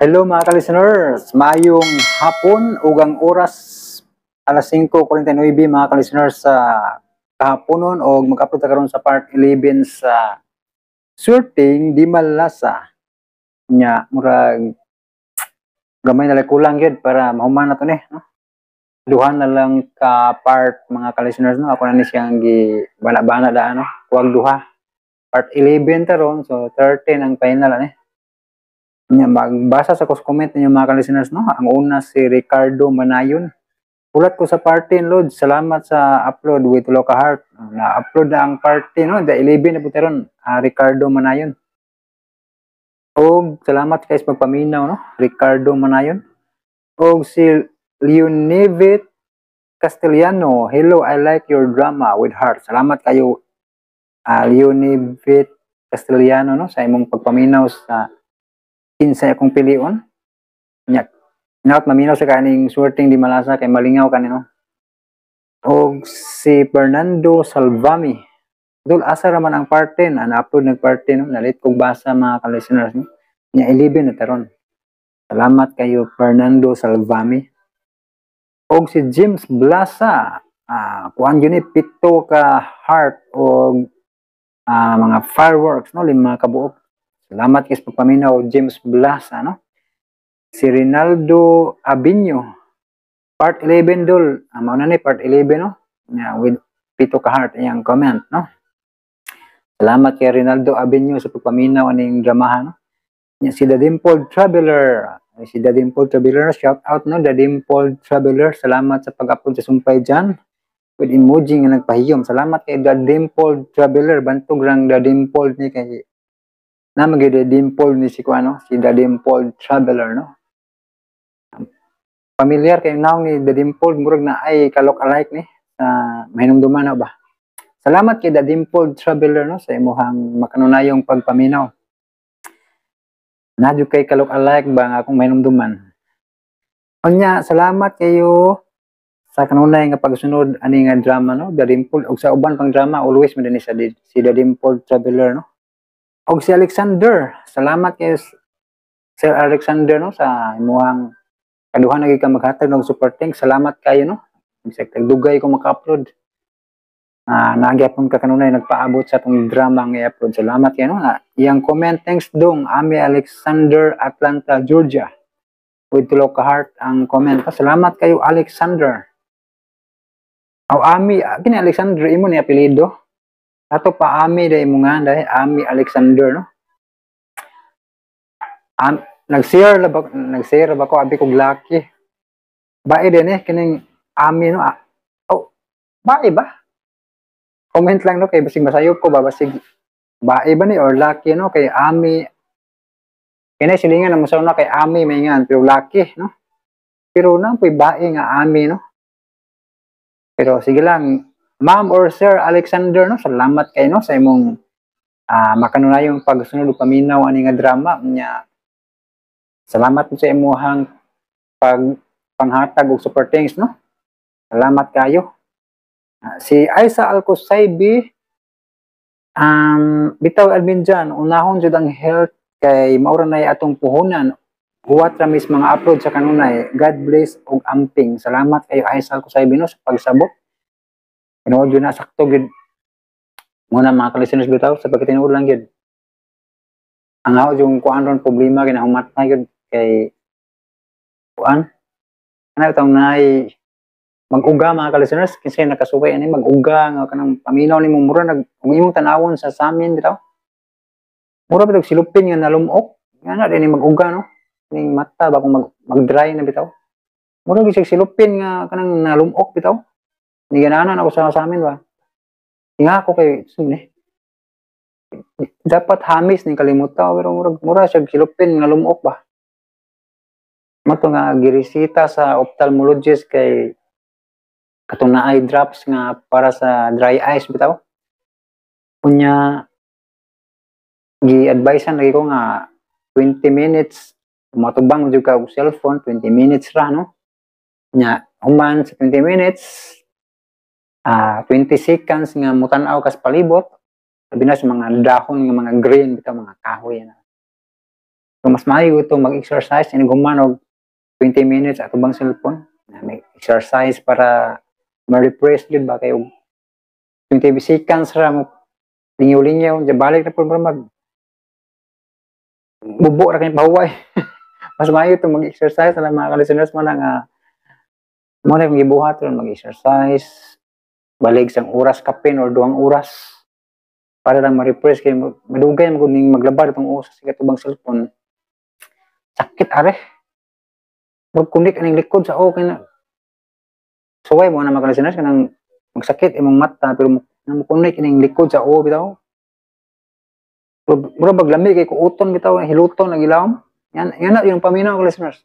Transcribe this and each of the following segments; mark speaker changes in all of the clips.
Speaker 1: Hello, mga ka-listeners, maayong hapon ug ang oras alas 5:49, mga ka-listeners, sa kahaponon og mag-upload ta karon sa part 11 sa Swerteng Di Malasa. Nya murag gamay na lang kulang gyud para mahuman na to ni, no? Duha na lang ka part, mga ka-listeners, no? Ako na ni siyang gi bana-bana daan, no? Kuwag duha. Part 11 ta ron, so 13 ang final ani. Nya magbasa sa kos comment ninyo, mga ka-listeners, no? Ang una, si Ricardo Manayon. "Hulat ko sa part 10, Lord. Salamat sa upload with tulo ka heart." Na-upload na ang part 10, no? The 11 na po ron, Ricardo Manayon. Og salamat kay sa pagpaminaw, no? Ricardo Manayon. Og si Leonivit Castellano, "Hello, I like your drama," with heart. Salamat kayo, Leonivit Castellano, no, sa imong pagpaminaw sa Kinsay Akong Pilion. Nya, hinaot maminaw sa kaning Swerteng Di Malasa kay malingaw kani, no. Og si Fernando Salvami. "Dol, asa raman ang part 10?" Ah, na-upload nag part 10, no? Nalit kog basa, mga ka-listeners, no? Nya 11 na taron. Salamat kayo, Fernando Salvami. Og si James Blasa, kuan yun ni pito ka heart og mga fireworks, no, lima ka buok. Salamat kay sa pagpaminaw, James Blasa, no. Si Rinaldo Abinyo, "Part 11, dol." Mao na ni part 11, no. Yeah, with pito ka heart iyang comment, no. Salamat kay Rinaldo Abinyo sa pagpaminaw aning dramahan, no. Nya si The Dimpled Traveler, ay, si The Dimpled Traveler, shout out, no, The Dimpled Traveler. Salamat sa pag-upload sa Sumpay dyan. With emoji nga nagpahiyom. Salamat kay The Dimpled Traveler. Bantog rang The Dimpled ni kay na mag The Dimpled ni si kuano, si The Dimpled Traveler, no. Familiar kay naong ni The Dimpled, murag na ay ka-look alike ni sa mahinumduman na ba. Salamat kay The Dimpled Traveler, no, sa imuhang makanunayong pagpaminaw. Nadyo kay ka-look alike ba nga akong mahinumduman. Unya, salamat kayo sa kanunay nga pagsunod ani nga drama, no, The Dimpled ug sa uban pang drama. Always man din si The Dimpled Traveler, no. Og si Alexander, salamat kay Sir Alexander, no, sa imuhang kaduha na gyud ka maghatag og super thanks. Salamat kayo, no. Bisag tagdugay ko maka-upload. Nagyapon ka kanunay nagpaabot sa atong drama nga i-upload. Salamat kayo, no. Iyang comment, "Thanks dong, Ami Alexander, Atlanta, Georgia." With tulo ka heart ang comment. Salamat kayo, Alexander. Aw, Ami, kini Alexander imo ni apelyido. Ato pa Ami dai mo nga dai Ami Alexander, no. Nag-share la ba ko, abi kog lucky. Bae din eh kining Ami, no. Oh, bae ba? Comment lang, no, kay basig masayop ko ba, basig bae ba ni or lucky, no, kay Ami kini silingan na mo na kay Ami may ngan pero lucky, no. Pero na po'y bae nga Ami, no. Pero sige lang, Ma'am or Sir Alexander, no, salamat kay, no, sa imong makanunayong pagsunod ug paminaw ani nga drama nya. Salamat sa imuhang pag panghatag og super thanks, no. Salamat kayo. Si Aisa Alcosaibi, "Bitaw, admin dyan, unahon jud ang health kay maura na atong puhunan. Huwat ra mis mga upload sa kanunay. God bless ug amping." Salamat kayo, Aisa Alcosaibi, no, sa pagsabot. Tinuod yun na sakto gid. Muna, mga ka-listeners, bitaw sa pagkatinuod lang gid. Ang ako yung kuan ron problema ginahumat na gyud kay kuan. Ano itong nay mag-uga, mga ka-listeners, kasi nakasuway ani mag-uga nga kanang paminaw nimo mura nag kung imong tanawon sa samin bitaw. Mura bitaw silupin nga nalumok. Nga na din mag-uga, no. Ning mata ba kung mag-dry na bitaw. Mura gyud siya silupin nga kanang nalumok bitaw. Ni ganahan ako sa samin ba. Nga ako kay sino dapat hamis ni kalimutaw pero murag mura siya silupin nga lumok ba. Mato nga giresita sa ophthalmologist kay katong naay drops nga para sa dry eyes bitaw. Unya gi-advisean lagi ko nga 20 minutes matubang jud ka og cellphone, 20 minutes ra, no. Nya human sa 20 minutes, 20 seconds nga mutan-aw kas palibot, labi na sa mga dahon nga mga green bitaw, mga kahoy na. So, mas maayo ito mag-exercise and guman og 20 minutes ato bang cellphone. Na may exercise para ma-refresh gyud ba kayo 20 seconds ra mo lingaw-lingaw, di balik na po mag bubo ra kay pahuway. Mas maayo ito mag-exercise na mga ka-listeners mo na nga mo na yung gibuhat ron mag-exercise balik sang oras kapin or 2 oras para lang ma-refresh kay madugay man gud ning maglabad itong oras sa katubang cellphone. Sakit are, magkunik aning likod sa okay na suway mo na mga ka-listeners, kanang magsakit imong mata pero mo kunik ining likod sa o bitaw. Mura bag lami kay kuuton bitaw, hiluton ang ilawom. Yan yan na yung paminaw ko, listeners.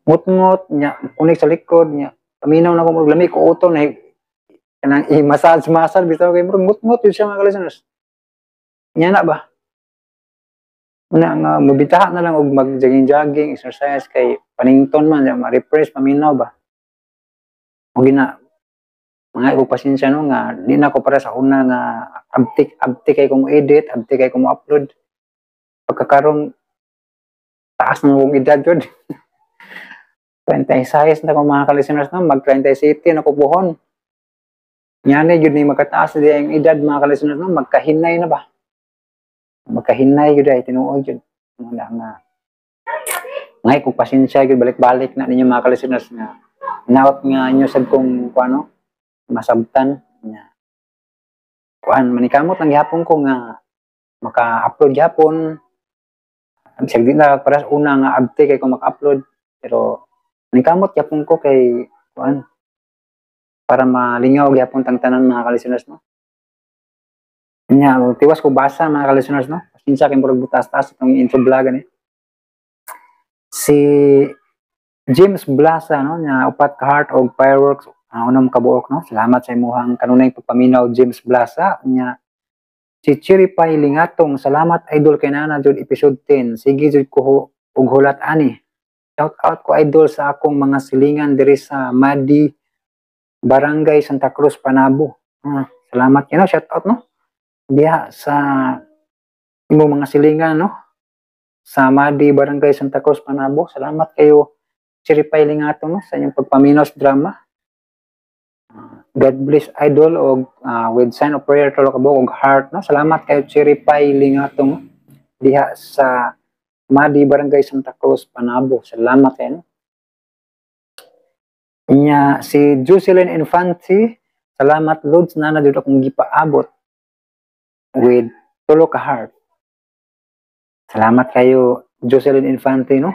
Speaker 1: Ngut-ngot nya kunik sa likod nya paminaw na ko, murag lami kuuton na kanang i-massage massage bitaw kay murag ngut-ngot yun siya, mga listeners. Nya na ba una nga mabitaha na lang og mag jogging jogging, exercise kay panington man ya, ma-refresh, paminaw ba. O gina mga ko pasensya no nga di na ko para sa una nga abtik abtik kay ko mo edit, abtik kay ko mo upload. Pagkakaroon taas na kong edad yun. 36 na ko, mga ka-listeners, no, mag 37 na ko buhon. Ngani gyud ni magkataas di ang edad, mga ka-listeners, no, magkahinay na ba, magkahinay gyud ay tinuod gyud. Wala nga ngay kung pasensya gyud, balik-balik na ninyo, mga ka-listeners, nga naot nga inyo sad kung kuano masabtan nga kuan manikamot lang gihapon ko nga maka-upload gihapon. Bisag di na para sa una nga abte kay ko maka-upload, pero manikamot gihapon ko kay kuan para malingaw gihapon tang tanan, mga ka-listeners, no. Nya tiwas ko basa, mga ka-listeners, no. Pasensya kay murag butas-tas itong intro vlog ani. Si James Blasa, no, nya upat ka heart og fireworks, unom ka buok, no. Salamat sa imuhang kanunay pagpaminaw, James Blasa. Nya si Cherry Pie Lingatong, "Salamat idol kay nana jud episode 10. Sige jud ko og hulat ani. Shout out ko idol sa akong mga silingan diri sa Madi, Barangay Santa Cruz, Panabo." Salamat shout out, no, diha sa imong mga silingan, no, sa Madi, Barangay Santa Cruz, Panabo. Salamat kayo, Cherry Pie Lingatong, no, sa inyong pagpaminaw sa drama. God bless idol og with sign of prayer tulo ka buok og heart, no. Salamat kayo, Cherry Pie Lingatong, no, diha sa Madi, Barangay Santa Cruz, Panabo. Salamat kayo, no. Nya si Jocelyn Infante, "Salamat Lods, nana jud akong gipaabot," with tulo ka heart. Salamat kayo, Jocelyn Infante, no.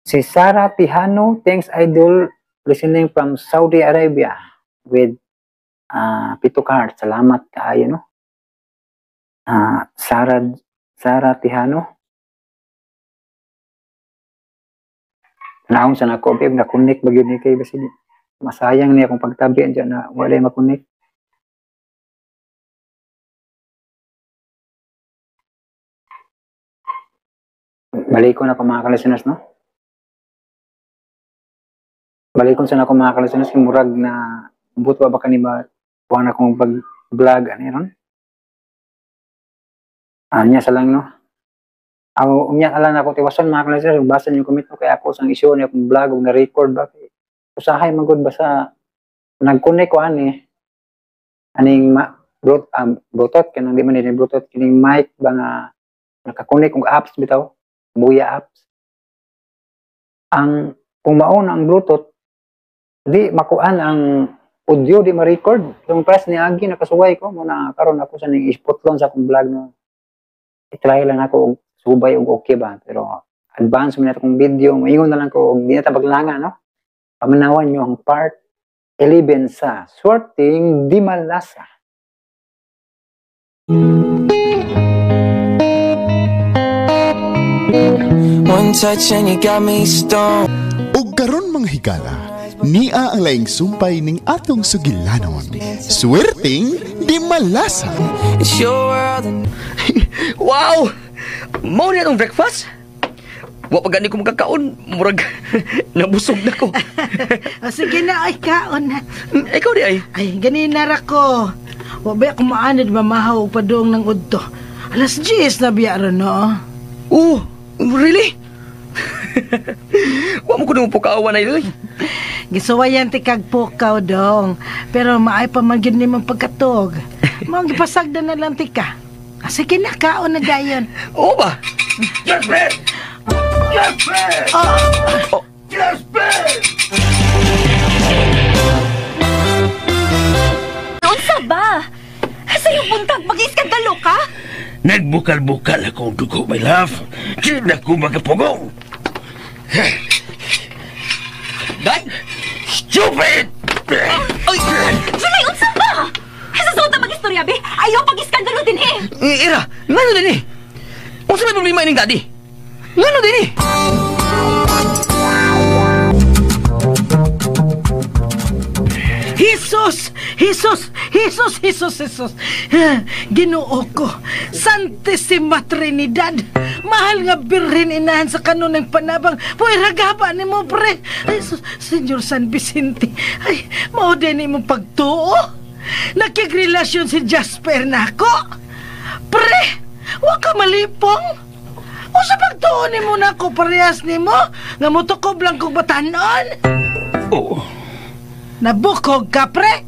Speaker 1: Si Sarah Tihano, "Thanks idol, listening from Saudi Arabia," with pito ka heart. Salamat kaayo, no. Sarah Sarah Tihano. Naong sa nako babe, na-connect ba gyud ni kay basig masayang niya akong pagtabi diyan na walay ma-connect. Balikon ako, mga ka-listeners, no. Balikon sa nako, mga ka-listeners, kay murag na butwa ba kani ba kuan akong pag vlog ani ron. Anya sa lang, no. Aw unya ala na ako tiwason, mga ka-listeners, basa niyo comment no kay ako sang issue ni akong vlog ug na-record ba kay usahay man gud basta nag-connect ko ani aning ma, Bluetooth kanang di man ni Bluetooth kining mic ba nga naka-connect og apps bitaw, Booyah apps. Ang kung mauna ang Bluetooth di makuan ang audio, di ma-record. Yung press ni agi nakasuway ko mo na karon ako sa ning isputlon sa akong vlog, no. I-try lang ako og subay og okay ba, pero advance man akong video, moingon na lang ko og di na ta paglanga, no. Paminawan nyo ang part 11 sa Swerteng Di Malasa.
Speaker 2: One touch and you got me stoned.
Speaker 3: Ug karon, mga higala, nia ang laing sumpay ning atong sugilanon. Swerteng di malasa.
Speaker 2: It's your world and
Speaker 4: Wow! Mao ni atong breakfast? Wa pa gani ko makakaon, murag nabusog na ko.
Speaker 5: O, sige na, ay kaon na.
Speaker 4: Ikaw di ay.
Speaker 5: Ay, ganina ra ko. Wa ba ako maanad mamahaw og padung ng udto. Alas 10 na biya ron, no?
Speaker 4: Oh, really? Wa mo ko nung pukawan na yun.
Speaker 5: Gisuwayan ti kag pukaw dong. Pero maay pa man gyud nimong pagkatog. Mao gipasagdan na lang ti ka. Ah, sige na, kaon na dayon.
Speaker 4: Oo ba?
Speaker 6: Jasper! Jasper!
Speaker 5: Oh,
Speaker 4: Oh.
Speaker 6: Jasper!
Speaker 7: Unsa ba? Sa iyong buntag, mag-iskandalo ka?
Speaker 6: Nagbukal-bukal akong dugo, my love. Di na ko makapugong.
Speaker 4: Dad?
Speaker 6: Stupid!
Speaker 4: Ay!
Speaker 7: July, unsa ba? Sa suta mag-istorya, be? Ayaw pag-iskandalo din eh.
Speaker 4: Ira, ngano din eh? Unsa may problema ining daddy? Ngano din eh?
Speaker 5: Jesus! Jesus! Jesus! Jesus! Jesus! Ginoo ko! Santissima Trinidad! Mahal nga birhen inahan sa kanunang panabang. Puwera gaba ni mo, pre! Ay, Senyor San Vicente! Ay, mao din imong pagtuo! Nakigrelasyon si Jasper na ako! Pre! Wa ka malipong! O sa pagtuo ni mo na ako parehas ni mo? Nga motukob lang kong batanon?
Speaker 6: Oo.
Speaker 5: Nabukog ka, pre!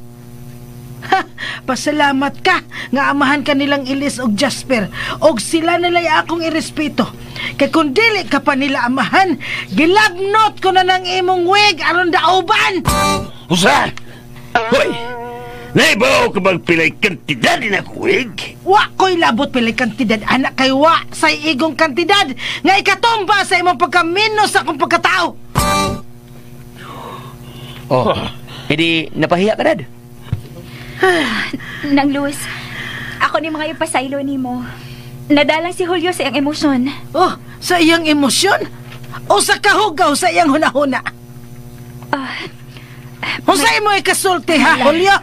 Speaker 5: Ha, pasalamat ka nga amahan ka nilang Ilis og Jasper og sila nila'y akong irespeto. Kay kung dili ka pa nila amahan, gilabnot ko na ng imong wig aron dauban.
Speaker 6: Usa! Hoy! Naibaw ka bang pilay kantidad na kuwig?
Speaker 5: Wa ko'y labot pilay kantidad, anak kay wa sa igong kantidad nga ikatumba sa imong pagkaminos sa akong pagkatao.
Speaker 4: Oh, hindi napahiya ka, Dad.
Speaker 7: Nang Luz, ako ni mga ipasaylo nimo. Nadalang si Julio sa iyang emosyon.
Speaker 5: Oh, sa iyang emosyon o sa kahugaw sa iyang hunahuna. Unsa imo ikasulti ha, Julio?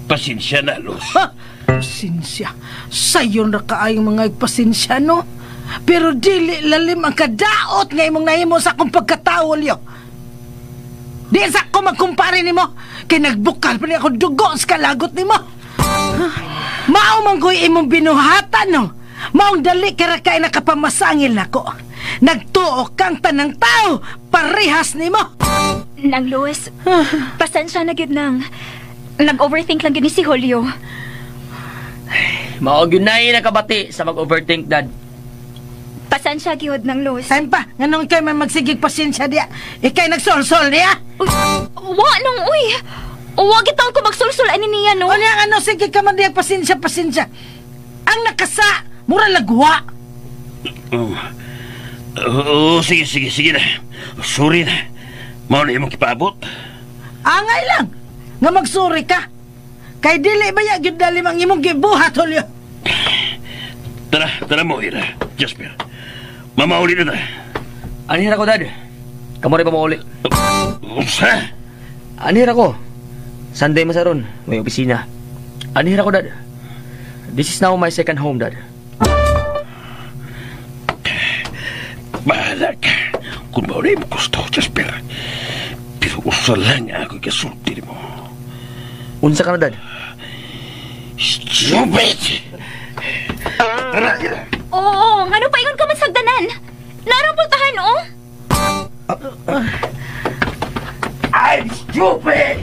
Speaker 6: Pasensya na, Luz.
Speaker 5: Ha? Pasensya. Sayon ra kaayong mga pasensya, no? Pero dili lalim ang kadaot nga imong nahimo sa akong pagkatao, Leo. Di sa ako magkumpare nimo kay nagbukal pa ni ako dugo sa kalagot nimo. Ha? Mao man ko'y imong binuhatan, no? Maong dali ka ra kay nakapamasangil nako. Nagtuo kang tanang tao, parehas nimo.
Speaker 7: Nang Luz, pasensya na gyud nang. Nag-overthink lang gyud ni si Julio.
Speaker 4: Mao gyud na nakabati sa mag-overthink, Dad.
Speaker 7: Pasensya gyud nang Luz.
Speaker 5: Time pa, nganong ikay may magsigig pasensya diya. Ikay nagsolsol diya.
Speaker 7: Uy, wa nang uy. Wa gitaon ko magsulsul ani niya no.
Speaker 5: O niya ano, sige ka man diya, pasensya, pasensya. Ang nakasa, mura lagwa.
Speaker 6: Oo, sige, sige, sige na. Sorry na. Mao na imong kipaabot.
Speaker 5: Angay lang, nga magsuri ka. Kay dili ba ya gyud dalim ang imong gibuhat, Julio.
Speaker 6: Tara, tara mo, Ira. Jasper. Mamauli na ta.
Speaker 4: Anihira ko, Dad. Kamo rin pa mauli.
Speaker 6: Unsa?
Speaker 4: Anihira ko. Sunday masaron, may opisina. Anihira ko, Dad. This is now my second home, Dad.
Speaker 6: Bahala ka. Kung mauli mo gusto, Jasper. Pero usa lang ako ikasulti mo.
Speaker 4: Unsa ka na, Dad?
Speaker 6: Stupid! Tara, Ira.
Speaker 7: Oo, ngano pa ingon ka man sagdanan? Narang pultahan, oh.
Speaker 6: I'm stupid!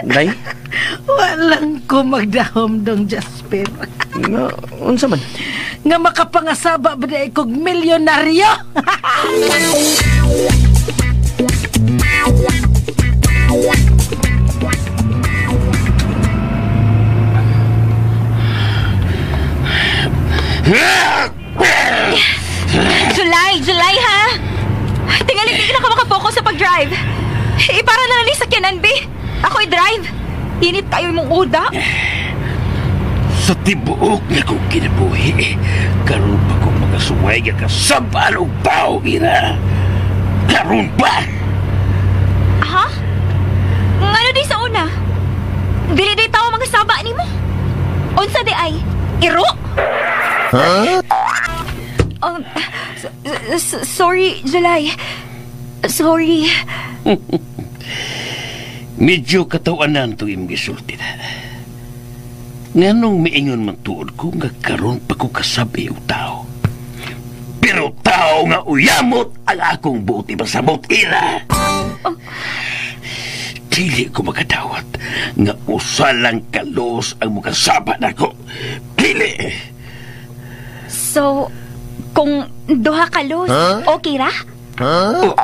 Speaker 4: Nay?
Speaker 5: Walang ko magdahom dong, Jasper.
Speaker 4: Nga, unsa man?
Speaker 5: Nga makapangasaba ba di kog milyonaryo?
Speaker 7: July, July ha? Tingali di na ka makapokus sa pag-drive. Para na lang sa sakyanan, be. Ako i-drive. Init kayo imong uda.
Speaker 6: Sa tibuok nga kong kinabuhi, karon pa kong makasuway nga kasabalog tao, Ira. Karon pa!
Speaker 7: Ha? Ngano di sa una? Dili di tao mga saba nimo. Unsa di ay? Iro? Huh? Sorry, July. Sorry.
Speaker 6: Medyo katawanan itong imong gisulti na. Nganong miingon man tuod ko nga karon pa ko kasabi og tao. Pero tao nga uyamot ang akong buot ipasabot, Ira.
Speaker 7: Oh.
Speaker 6: Dili ko makadawat nga usa lang kalos ang mukasaba nako. Dili.
Speaker 7: So, kung duha ka los, okay ra?
Speaker 6: Huh? Oh.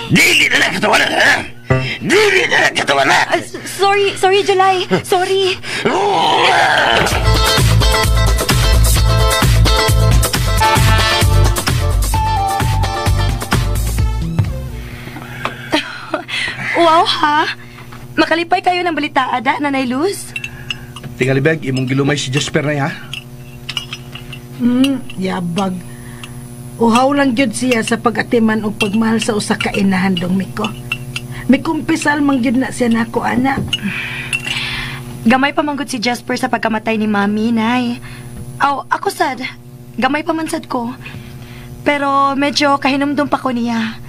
Speaker 6: Dili na lang katawanan, ha? Dili na lang katawanan!
Speaker 7: Sorry, July. Sorry.
Speaker 8: Wow, ha? Makalipay kayo ng balita, Ada, Nanay Luz.
Speaker 9: Tingalibeg, imong gilumay si Jasper na, ha?
Speaker 5: Yabag. Uhaw lang gyud siya sa pag-atiman og pagmahal sa usa ka inahan, dong Miko. Mikumpisal man gyud na siya nako, ana.
Speaker 8: Gamay pa man gud si Jasper sa pagkamatay ni Mami, Nay. Aw, ako sad. Gamay pa man sad ko. Pero medyo kahinumdum pa ko niya.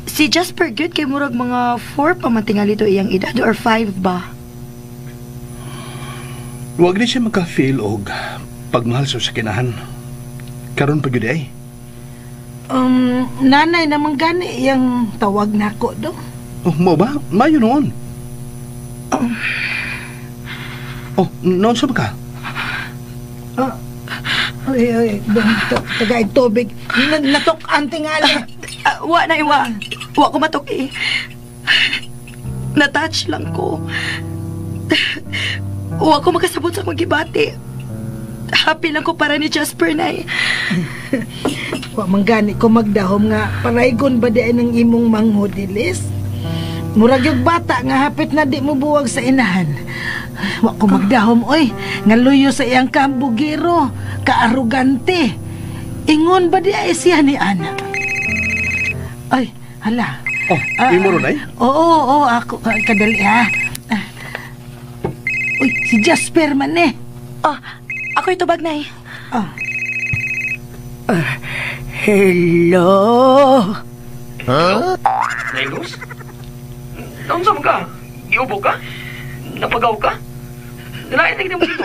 Speaker 8: Si Jasper gyud kay murag mga 4 pa man tingali to iyang edad or 5 ba.
Speaker 9: Wag ni siya maka-feel og pagmahal sa usa ka inahan. Karon pa gyud ay.
Speaker 5: Nanay naman gani iyang tawag nako do.
Speaker 9: Oh, mo ba? Mayo noon. Oh, noon sa ba ka?
Speaker 5: Ay, tagay tubig. Natok-an tingali.
Speaker 8: Wa na iwa. Wa ko matuki. Na-touch lang ko. Wa ko makasabot sa akong gibati. Happy lang ko para ni Jasper, Nay.
Speaker 5: Wa man gani ko magdahom nga paraygon ba di ay ng imong manghod, Elis? Murag yung bata nga hapit na di mo buwag sa inahan. Wa ko magdahom, oy, nga luyo sa iyang kambugiro, kaarugante. Ingon ba di ay siya ni Ana? Ay, hala.
Speaker 9: Oh, imo ron ay?
Speaker 5: Oo, ako kadali ha. Uy, si Jasper man eh.
Speaker 8: Oh, ako'y tubag, Nay.
Speaker 5: Oh.
Speaker 10: Hello?
Speaker 4: Huh? Nay Luz? Naunsa man ka? Giubo ka? Napagaw ka? Nalain na mo dito.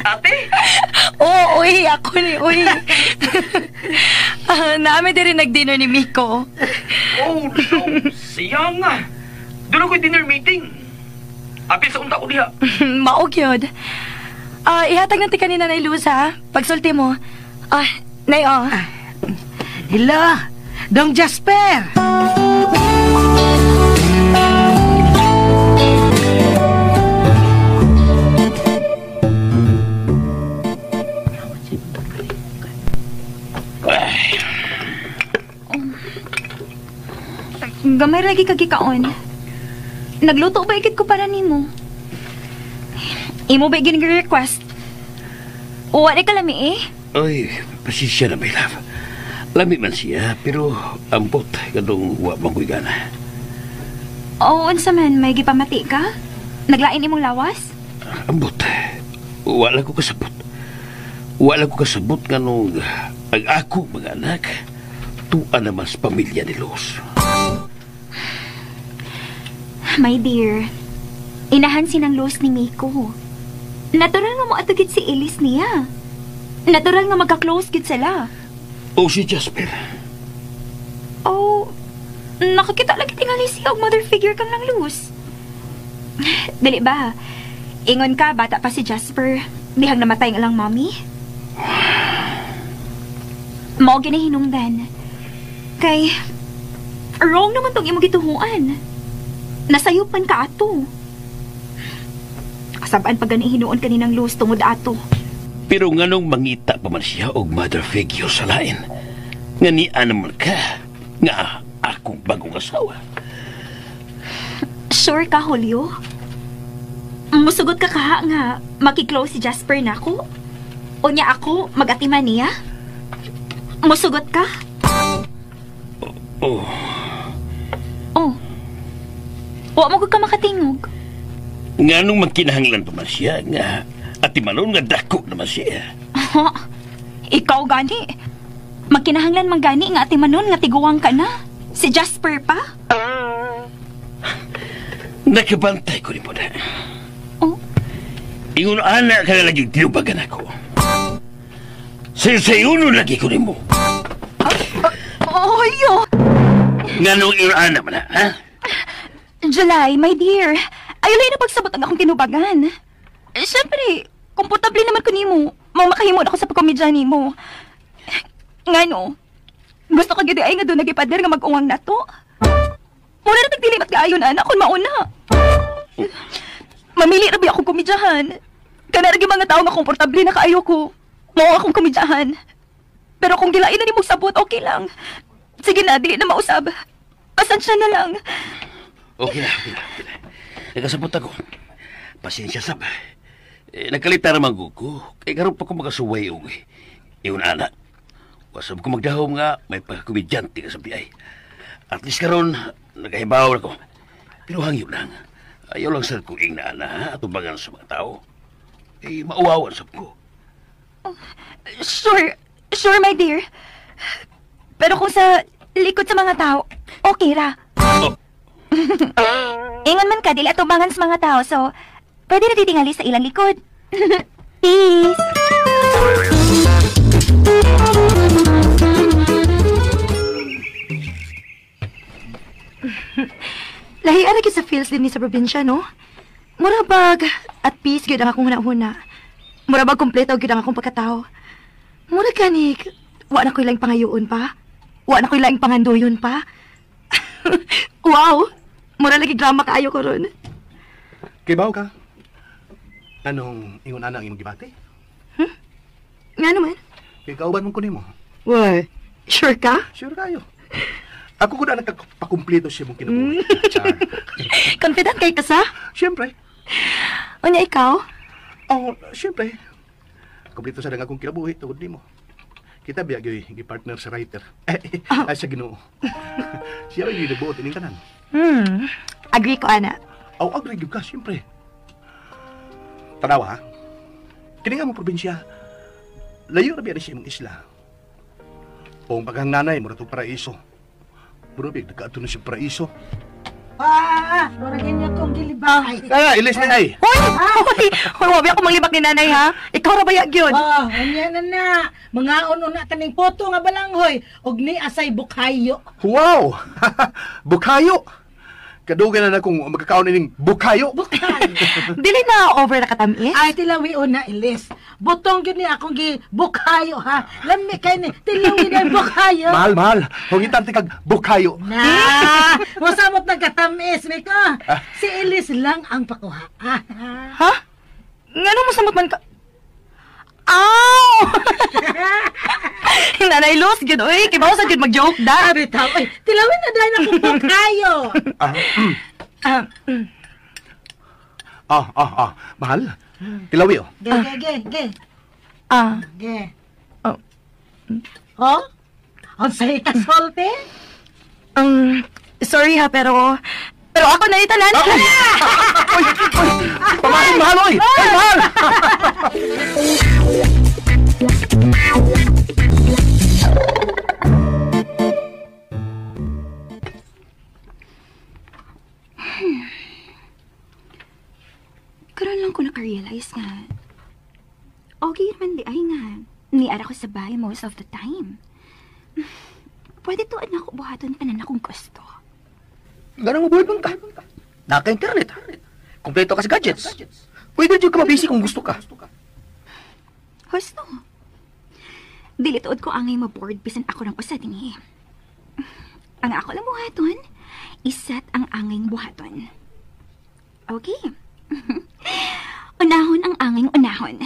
Speaker 4: Ate?
Speaker 8: Oo, uy, ako ni, uy. Naami din rin nag-dinner ni Miko.
Speaker 4: Oh, no. Siya nga. Doon ako'y dinner meeting. Apil sa unta ko diha.
Speaker 8: Maog yun. Ihatag natin kanina, Nay Luz, ha? Pagsulti mo. Nay, oh.
Speaker 5: Hello, Dong Jasper!
Speaker 7: Gamay lagi kagikaon. Nagluto ba ikit ko para nimo? Imo ba igin request? Uwa na kalami eh.
Speaker 6: Ay, pasensya na, my love. Lami man siya, pero ambot kadong wa man ko'y gana.
Speaker 7: Oo, unsa man, may gipamati ka? Naglain imong lawas?
Speaker 6: Ambot. Wala ko kasabot. Wala ko kasabot nganong ang ako mga anak tuwa naman sa pamilya ni Luz.
Speaker 7: My dear, inahan sinang Luz ni Miko. Natural nga mo atugit si Elise niya. Natural nga magka-close gid sila.
Speaker 6: O si Jasper.
Speaker 7: Oh, nakakita lagi tingali siya og mother figure kang nang Luz. Dili ba? Ingon ka, bata pa si Jasper. Dihang namatay ang ilang mommy. Mao ginahinungdan. Kay, wrong naman tong imong gituhuan. Nasayupan ka ato. Kasabaan pa gani hinuon kaninang Luz tungod ato.
Speaker 6: Pero nganong mangita pa man siya og mother figure sa lain? Nga niya naman ka, nga akong bagong asawa.
Speaker 7: Sure ka, Julio? Musugot ka kaha nga makiklose si Jasper nako? O niya ako mag-atiman niya? Musugot ka?
Speaker 6: Oh.
Speaker 7: Oh. Wa mo ka makatingog.
Speaker 6: Nganong magkinahanglan pa man siya nga atimanon nga dako naman siya.
Speaker 7: Ikaw gani. Magkinahanglan man gani nga atimanon nga tiguang ka na. Si Jasper pa.
Speaker 6: Nakabantay ko rin po na.
Speaker 7: Oh?
Speaker 6: Ingon anak ka na lagi tinubagan ako. Sayo-sayuno lagi ko rin mo.
Speaker 7: Oh, yo!
Speaker 6: Nganong ingon anak man na, ha?
Speaker 7: July, my dear. Ayaw lang na pagsabot ang akong tinubagan. Siyempre, komportable naman ko nimo. Mao makahimod ako sa pagkomedya nimo. Ngano? Gusto ka gid ay nga doon nagipader nga mag-uwang na to. Muna na tagdili matgaayon anak kung mauna. Mamili ra ba akong komedyahan? Kana ra gyud mga tao nga komportable na kaayo ko. Mao akong komedyahan. Pero kung gilain na nimo sabot, okay lang. Sige na, dili na mausab. Pasensya na lang.
Speaker 6: Okay na, okay na. Okay na. Nagkasabot ako. Pasensya sab. Eh, nagkalita raman ko. Kaya karoon pa ko makasuway og iyon anak. Wasab ko magdahom nga may pagkomedyante ka sa biyay. At least karon nagahibaw na ko. Pero hangyo lang. Ayaw lang sir kong ingna na ha, atubangan sa mga tao. Eh, mauwawan sab ko.
Speaker 7: Sure, sure my dear. Pero kung sa likod sa mga tao, okay ra.
Speaker 6: Oh.
Speaker 7: Ingon man ka, dili atubangan sa mga tao, so pwede na titingali sa ilang likod. Peace!
Speaker 8: Lahi ara gyud sa feels din ni sa probinsya, no? Mura bag at peace gyud ang akong hunahuna. Mura bag kompleto gyud ang akong pagkatao. Mura kanig, wa na ko'y laing pangayoon pa. Wa na ko'y laing pangandoyon pa. Wow! Mura lagi drama kaayo ko ron.
Speaker 9: Kibaw ka? Anong ingon ana ang imong gibati?
Speaker 8: Nga naman.
Speaker 9: Kay kauban man ko nimo.
Speaker 8: Why? Sure ka?
Speaker 9: Sure kayo. Ako ko na nagpakumpleto siya mong kinabuhi. Char.
Speaker 8: Confident kay ka sa?
Speaker 9: Siyempre.
Speaker 8: Unya ikaw?
Speaker 9: Oh, siyempre. Kumpleto sa lang akong kinabuhi tungod nimo. Kita biya gyud gi-partner sa writer. Eh, ay sa Ginoo. Siya ay nagbuot ining tanan.
Speaker 8: Agree ko ana.
Speaker 9: Aw, agree gyud ka, siyempre. Tanawa ha. Kini nga mong probinsya, layo ra biya ni siya imong isla. O ang paghang nanay, mura tong paraiso. Mura biya, nagkaadto na siya paraiso.
Speaker 5: Mura ganyan kong gilibay.
Speaker 9: Kaya, ilis na ay.
Speaker 8: Hoy! Hoy! Hoy, wabi ako manglibak ni nanay ha. Ikaw ra ba gyud?
Speaker 5: Oh, anya na na. Mga una kaning poto nga balanghoy og ni asay bukayo.
Speaker 9: Wow! Bukayo! Kadugay na na kung magkakaon ining bukayo.
Speaker 5: Bukayo.
Speaker 8: Dili na over na katamis?
Speaker 5: Ay, tilawi una ilis. Butong gyud ni akong gi bukayo ha. Lami kay ni tilawi na bukayo.
Speaker 9: Mahal, mahal. Hungitan ti kag bukayo.
Speaker 5: Na, mosamot na katamis miko. Si Elis lang ang pakuha.
Speaker 8: Ha? Ngano mosamot man ka? Aw! Nanay Luz, gyud oy, kibaw sa gyud mag-joke da.
Speaker 5: Abi taw, oy, tilawin na dahil akong bukayo.
Speaker 9: Mahal. Tilawi oh.
Speaker 5: Ge, ge, ge, ge. Ge.
Speaker 8: Oh.
Speaker 5: Oh? Unsay ka solte?
Speaker 8: Sorry ha, pero ako na itanan.
Speaker 9: Oy, oy, pamahin mahal oy. Oy, mahal.
Speaker 7: Karon lang ko naka-realize nga, okay naman di ay nga, niara ko sa bahay most of the time. Pwede tuod na ako buhaton tanan akong gusto.
Speaker 4: Ganang mabuhay bang ka? Naka-internet. Kompleto ka sa gadgets. Pwede dyan ka mabisi kung gusto ka.
Speaker 7: Husto. Dili tuod ko angay maboard bisan ako ng usa dinhi. Ang ako lang buhaton, isat ang angay buhaton. Okay. Unahon ang angay unahon.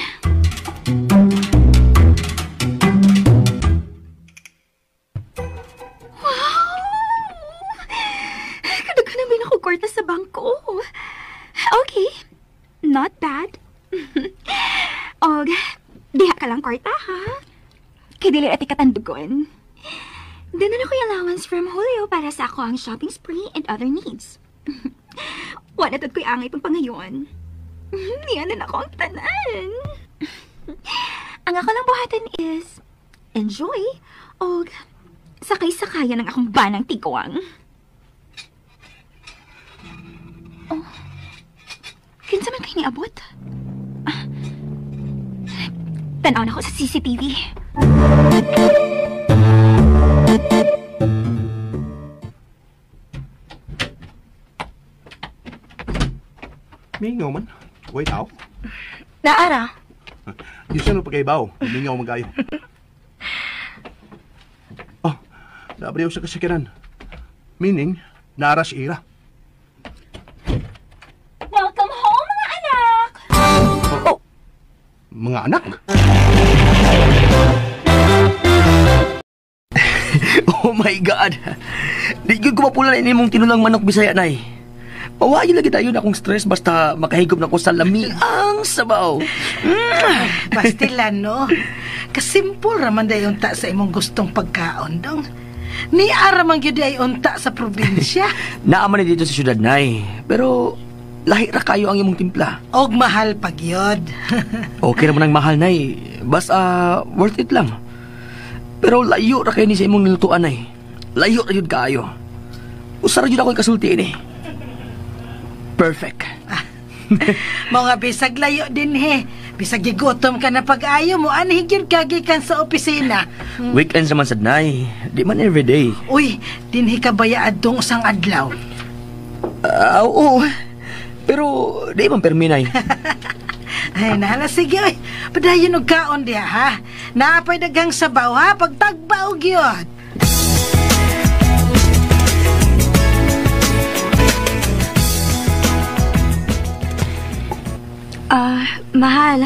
Speaker 7: Wow! Kadaghan na ako kwarta sa bangko. Okay. Not bad. Og, diha ka lang kwarta, ha? Kay dili ati katandugon. Dinala ko yung allowance from Julio para sa ako ang shopping spree and other needs. Wala tad ko'y angay pang pangayon. Niya na ako ang tanan. Ang ako lang buhatan is enjoy Og sakay-sakayan ang akong banang tiguang. Oh. Kinsa man kay niabot? Tanaw na ko sa CCTV.
Speaker 9: Mingaw man. Wait, tao.
Speaker 8: Naara.
Speaker 9: Yusan mo pagkaibaw. Mingaw man kayo. Oh, naabriyaw sa kasakiran. Meaning, naara si Ira.
Speaker 7: Welcome home, mga anak!
Speaker 9: Oh. Mga anak?
Speaker 4: Oh my God! Di ko kumapula na inimong tinulang manok Bisaya, Nay. Pawayo lagi tayo na akong stress basta makahigop na ko sa lamiang sabaw.
Speaker 5: Pastilan, no? Kasimpol raman day unta sa imong gustong pagkaon, dong. Ni aramang yun ay unta sa probinsya.
Speaker 4: Naaman ni dito sa syudad, Nay. Pero lahi ra kayo ang imong timpla.
Speaker 5: Og mahal pag yun.
Speaker 4: Okay naman ang mahal, Nay. Basta worth it lang. Pero layo ra kayo ni sa imong nilutuan, Nay. Layo ra yun kaayo. Usara yun ako'y kasulti ini. Perfect.
Speaker 5: Mga bisag layo din he. Bisag gigutom ka na pag-ayo mo, anhigyan kagikan sa opisina.
Speaker 4: Weekends naman sad, Nay. Di man everyday.
Speaker 5: Uy, dinhi ka baya adtong usang adlaw?
Speaker 4: Oo. Pero di man permi, Nay.
Speaker 5: Ay, nahala, sige. Uy. Padayon og kaon diha, ha? Naapay daghang sabaw, ha? Pagtagbaw gyud.
Speaker 8: Mahal,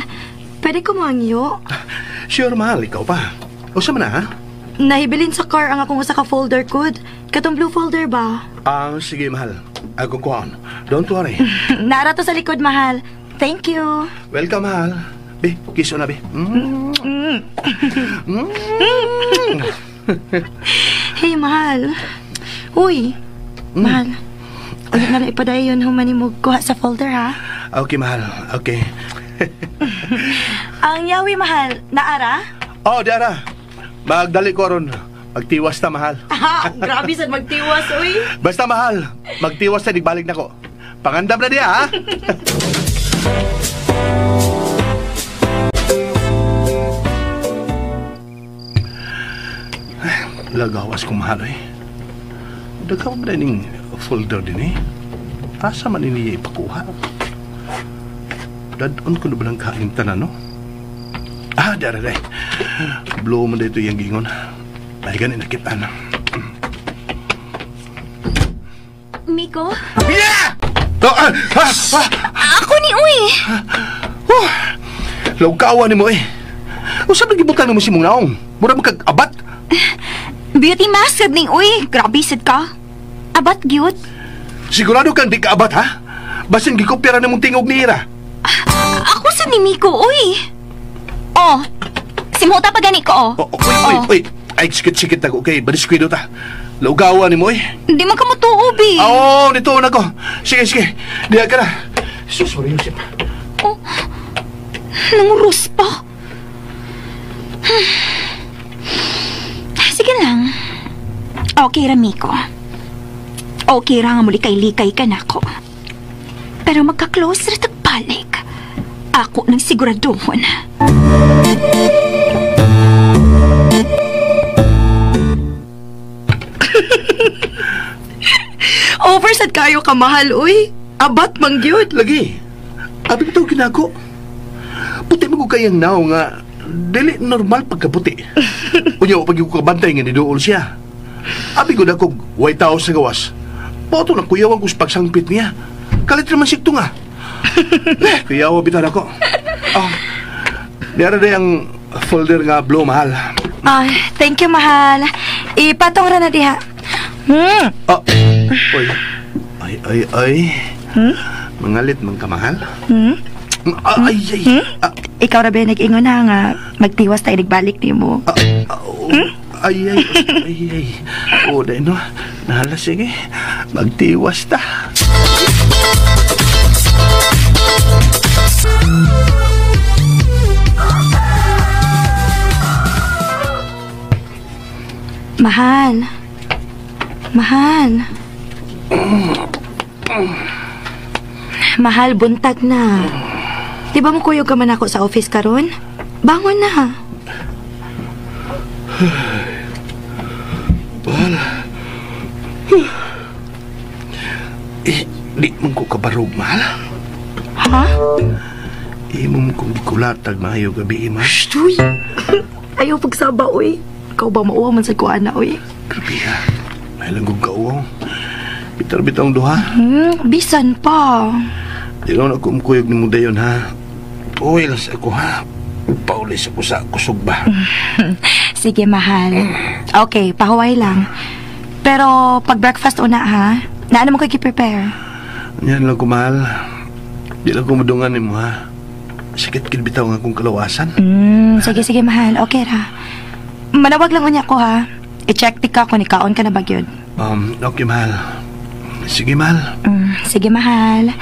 Speaker 8: pwede ko mo ang iyo?
Speaker 9: Sure, mahal. Ikaw pa. Usa man na, ha?
Speaker 8: Nahibilin sa car ang akong usa ka folder code. Katong blue folder ba?
Speaker 9: Sige, mahal. Ako kuhaan. Don't worry.
Speaker 8: Nara to sa likod, mahal. Thank you.
Speaker 9: Welcome, mahal. Be, kiss na, be. Mm.
Speaker 8: Mm.
Speaker 9: Mm.
Speaker 8: Hey, mahal. Uy, mahal. Ulit na lang ipadayon human mo kuha sa folder, ha?
Speaker 9: Okay, mahal. Okay.
Speaker 8: Ang yawi, mahal. Naara?
Speaker 9: Oh, diara. Magdali ko ron. Magtiwas ta, mahal.
Speaker 8: Grabe sad magtiwas, uy.
Speaker 9: Basta, mahal. Magtiwas ta, digbalik na ko. Pangandam na diya, ha? Lagawas kong mahal, eh. Dagkaw ba ning folder din, eh? Asa man niya ipakuha? Dadon ko na ba ng kain tanan, no? Ah, dara, dara. Blow mo dito yung gingon. Ay, ganin nakitaan.
Speaker 7: Miko?
Speaker 9: Yeah! Oh,
Speaker 7: Ako ni Uy!
Speaker 9: Oh, lawkawa ni mo, eh. Usap na gibutan mo si mong naong. Mura magkag-abat.
Speaker 7: Beauty mask ning Uy. Grabe sad ka. Abat, gyud.
Speaker 9: Sigurado kang di ka abat, ha? Basin gikopera na mong tingog ni Ira.
Speaker 7: Ako sa ni Miko, uy. Oh, simhuta pa gani ko, oh.
Speaker 9: Oh, uy, uy, uy. Ay, sikit-sikit ako. Okay, badiskwilo ta. Laugawa ni mo, eh.
Speaker 7: Hindi man ka mutuo, bi.
Speaker 9: Oo, nito na ko. Sige, sige. Diya ka na. Sus, Maria Josep.
Speaker 7: Oh, nangurus pa. Sige lang. Okay ra, Miko. Okay ra nga muli kay-likay ka na ako. Pero magka-close ra tagbalik. Ako nang siguraduhon.
Speaker 8: Over sad kayo kamahal, uy. Abat mangyud.
Speaker 9: Lagi. Abi bitaw ginago. Puti mo ko kayang nao nga dili normal pagkaputi. Unya pag ko kabantay nga niduol siya. Abi ko na kog way tao sa gawas. Poto na kuyawan ko sa pagsangpit niya. Kalit naman sikto nga. Kuyawa bitan ako. Ah, diara day ang folder nga blue, mahal.
Speaker 8: Thank you, mahal. Ipatong ra na diha.
Speaker 9: Oh. Uy. Ay, ay, ay. Mangalit man ka, mahal. Ay, ay.
Speaker 8: Ikaw ra ba nag-ingon na nga magtiwas tayo nagbalik nimo.
Speaker 9: Ay, ay, ay, ay. O, dahil no. Nahala, sige. Magtiwas ta.
Speaker 8: Mahal. Mahal. Mahal, buntag na. Di ba mo kuyog ka man ako sa office karon? Bangon na.
Speaker 9: Mahal. Eh, di man ko kabarog, mahal.
Speaker 8: Ha?
Speaker 9: Imo mo kong gikulatag maayo gabi, mahal.
Speaker 8: Shh, uy. Ayaw pagsaba, uy. Ikaw ba mauwa man sa kuana, uy?
Speaker 9: Grabe, ha. Mahilang kong kauwaw. Bitar-bitang duha.
Speaker 8: Bisan pa.
Speaker 9: Di lang ako umkuyog ni mo dayon, ha? Uwi lang sa ako, ha? Paulis ako sa kusog ba?
Speaker 8: Sige, mahal. Okay, pahuway lang. Pero pag-breakfast una, ha? Naano mo ko i-prepare?
Speaker 9: Yan lang ko, mahal. Di lang ko madungan ni mo, ha? Sakit kinbitaw nga akong kalawasan.
Speaker 8: Sige, sige, mahal. Okay ra. Manawag lang unya ko, ha? I-check ti ka kung ikaon ka na ba gyud.
Speaker 9: Okay, mahal. Sige, mahal.
Speaker 8: Sige, mahal.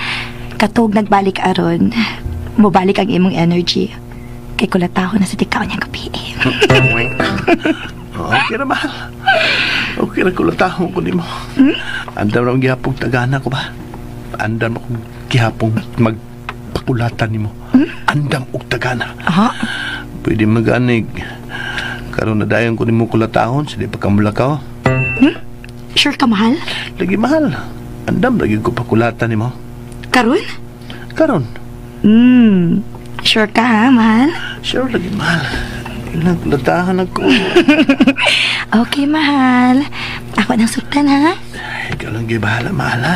Speaker 8: Katug nagbalik aron, mubalik ang imong energy. Kay kulataho na sa tikaon niyang gabi.
Speaker 9: Okay na, mahal. Okay na kulatahon ko nimo. Andam na akong gihapong tagana ko ba? Andam akong gihapong magpakulatan nimo. Andam og tagana.
Speaker 8: Aha.
Speaker 9: Pwede maganig. Karon na dayon ko nimo kulatahon, sa di pa kamulakaw.
Speaker 8: Sure ka, mahal?
Speaker 9: Lagi, mahal. Andam lagi ko pakulatan nimo.
Speaker 8: Karon?
Speaker 9: Karon.
Speaker 8: Sure ka, ha, mahal?
Speaker 9: Sure lagi, mahal. Ilang kulatahan ako.
Speaker 8: Okay, mahal. Ako nang suktan, ha?
Speaker 9: Ikaw lang gyud bahala, mahal, ha?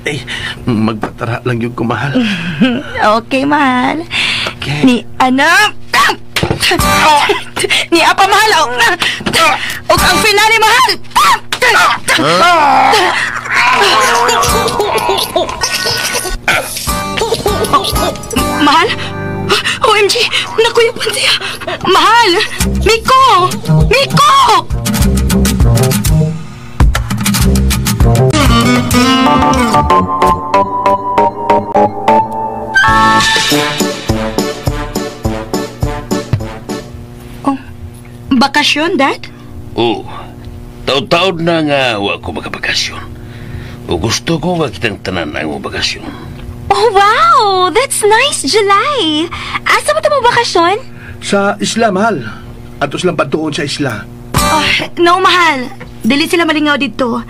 Speaker 9: Eh, magpatara lang yung kumahal.
Speaker 8: Okay, mahal.
Speaker 9: Okay.
Speaker 8: Ni, ano? Ni apa, mahal? Og ang finale, mahal! Mahal? OMG! Nakuyapan siya! Mahal! Miko! Miko! Oh, bakasyon, Dad?
Speaker 6: Oo. Taon-taon na nga wa ko makabakasyon. O gusto ko nga kitang tanan ang bakasyon.
Speaker 7: Oh, wow! That's nice, July! Asa mo ito mo bakasyon?
Speaker 9: Sa isla, mahal. Ato silang patuon sa isla.
Speaker 8: Oh, no, mahal. Dili sila malingaw dito.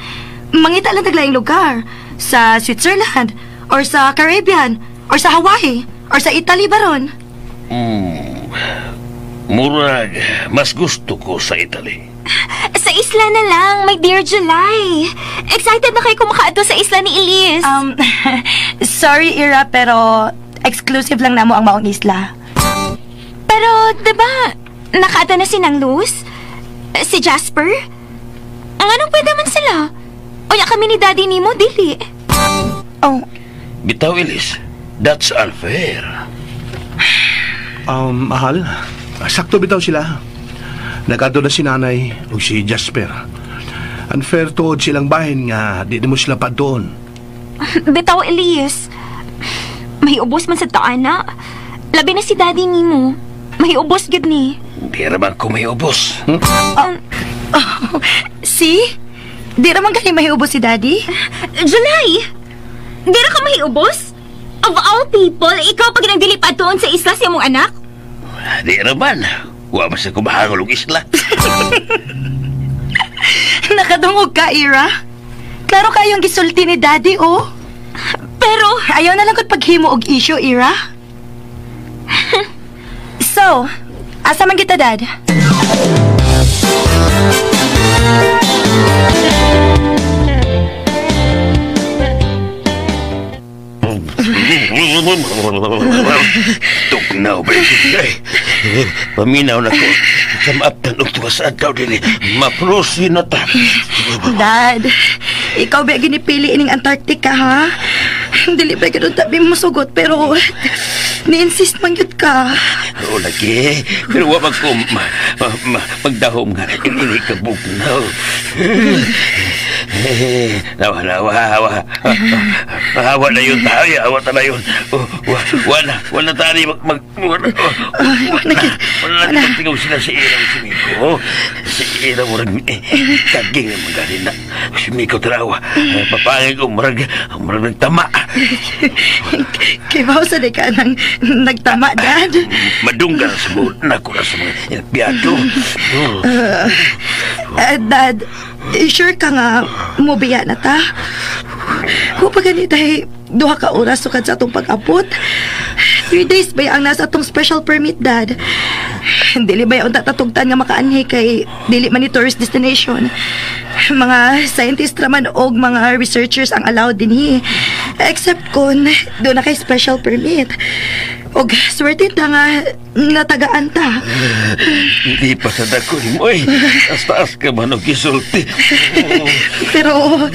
Speaker 8: Mangita lang taglaing lugar. Sa Switzerland, or sa Caribbean, or sa Hawaii, or sa Italy baron.
Speaker 6: Murag, mas gusto ko sa Italy.
Speaker 7: Sa isla na lang, my dear July. Excited na kayo kumakaadto sa isla ni Elise.
Speaker 8: Sorry, Ira, pero exclusive lang namo ang maong isla.
Speaker 7: Pero, diba, nakaadto na si Nang Luz? Si Jasper? Ang anong pwede man sila? O ya kami ni Daddy nimo, dili.
Speaker 8: Oh.
Speaker 6: Bitaw, Elise, that's unfair.
Speaker 9: Mahal, sakto bitaw sila. Nakaadto na si Nanay o si Jasper. Unfair tuod silang bahin nga di mo sila pa doon.
Speaker 7: Bitaw, Elise. May ubos man sa taana. Labi na si Daddy nimo. May ubos gid ni.
Speaker 6: Di raman ko may ubos.
Speaker 8: See? Di raman gani may ubos si Daddy?
Speaker 7: July! Di ra ka may ubos? Of all people, ikaw pag nagdili pa doon sa isla sa imong anak?
Speaker 6: Di raman. Wa man sa kumahangol og isla.
Speaker 8: Nakadungog ka, Ira. Klaro kayong gisulti ni Daddy, oh. Pero ayaw na lang ko't paghimo og issue, Ira. So, asa man kita, Dad?
Speaker 6: Tugnaw ba? Paminaw na ko. Kamaptan og tuwa sa adlaw dili. Maprusi na ta.
Speaker 8: Dad, ikaw ba ginipili ining Antarctica, ha? Dili ba ganun tabi mo sugot, pero ni-insist man yun ka.
Speaker 6: Oo, lagi. Pero wa man ko magdahom nga. Ini ka bugnaw. Nawa, nawa, hawa. Hawa na yun tayo. Hawa ta na yun. Wala na tayo. Wala na. Wala na. Magtingaw sila sa ilang si Miko. Si Ira murag kaging ang mga na. Sumiko tarawa. Papangay ko murag nagtama.
Speaker 8: Kibaw sa di ka nang nagtama, Dad.
Speaker 6: Madunggan sa buot na ko na sa mga empleyado.
Speaker 8: Dad, sure ka nga mubiya na ta? Kung pa ganit ay 2 ka oras sukad sa atong pag-abot. 3 days ba ang nasa atong special permit, Dad? Dili ba yung tatatugtan nga makaanhi kay dili man ni tourist destination. Mga scientist raman og mga researchers ang allowed dinhi. Except kung doon na kay special permit. Og swerte ta nga natagaan ta.
Speaker 6: Hindi pa sa dako ni mo eh. Taas-taas ka man og gisulti.
Speaker 8: Pero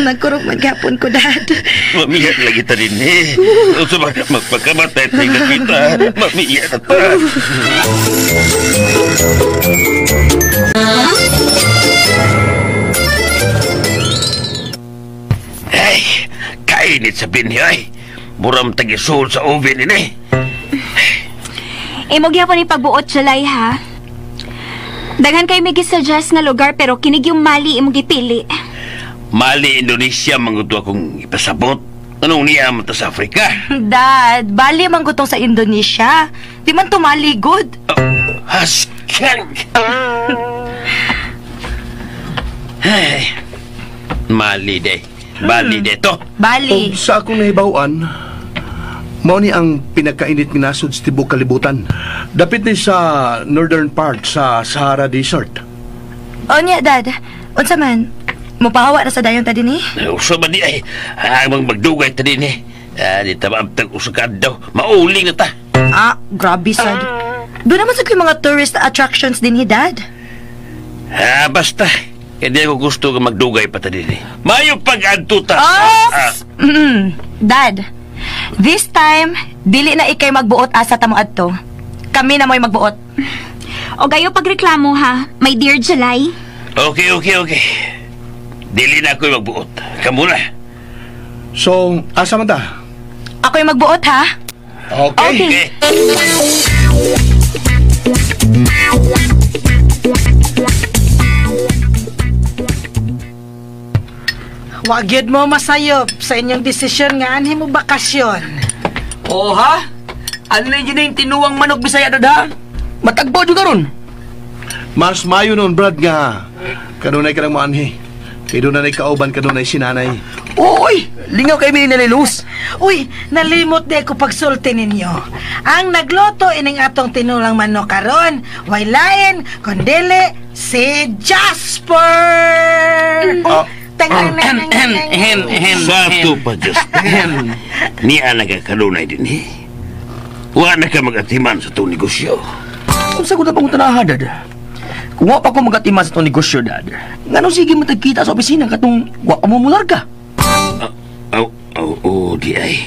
Speaker 8: nagkurog man gapon ko, Dad.
Speaker 6: Mamiyat lagi ta din eh. So, magpakamatay tayo na kita. Mamiyat na ta. Ay, kainit sa binhi ay. Muram tagisol sa oven ini.
Speaker 7: Imo gyapon ni pagbuot July ha. Daghan kay may gisuggest nga lugar pero kinig yung Mali imong gipili.
Speaker 6: Mali Indonesia manguto akong ipasabot. Anong niya man ta sa Afrika?
Speaker 8: Dad, Bali manggutong sa Indonesia. Di man to Mali good.
Speaker 6: Haskan. Ay, Mali de. Bali de to.
Speaker 8: Bali.
Speaker 9: Og sa akong nahibaw-an, mao ni ang pinakainit nga nasod sa tibuok kalibutan. Dapit ni sa northern part sa Sahara Desert.
Speaker 8: Onya, Dad. Unsa man? Mupahawa na sa dayon ta dinhi?
Speaker 6: Usa man di ay. Ang magdugay ta dinhi. Di ta maabtag usa ka adlaw. Mauling na ta.
Speaker 8: Ah, grabe sad. Doon naman sa mga tourist attractions dinhi, Dad.
Speaker 6: Ah, basta. Hindi ako gusto nga magdugay pa ta dinhi. Mayo pag-adto ta.
Speaker 8: Dad, this time, dili na ikay magbuot asa ta mo adto. Kami na mo'y magbuot.
Speaker 7: O gayo pagreklamo ha, my dear July.
Speaker 6: Okay. Dili na ako'y magbuot. Kamu na.
Speaker 9: So, asa man ta?
Speaker 8: Ako'y magbuot ha?
Speaker 9: Okay.
Speaker 5: Wag yun mo masayop sa inyong desisyon nga anhi mo bakasyon.
Speaker 4: Oh ha? Ano na yun yung tinuwang manok Bisaya dad ha? Matagbo dyan karon.
Speaker 9: Mas mayo nun, Brad, nga kanunay ka lang mo anhi. Kay doon na kauban, kanunay sinanay.
Speaker 4: Uy! Lingaw kay mi nalilus.
Speaker 5: Uy, nalimot di ko pagsulti ninyo. Ang nagluto ining atong tinulang manok karon, way lain kundili si Jasper.
Speaker 6: Sato pa, Jasper. Niya nagkakanunay din eh. Wa na ka mag-atiman sa itong negosyo.
Speaker 4: Kung sa ko na pangutanahan, Dad. Kung wa pa ko mag-atiman sa itong negosyo, Dad, ngano sige matagkita sa opisina katong wa pa mo mularga?
Speaker 6: Oo, di ay.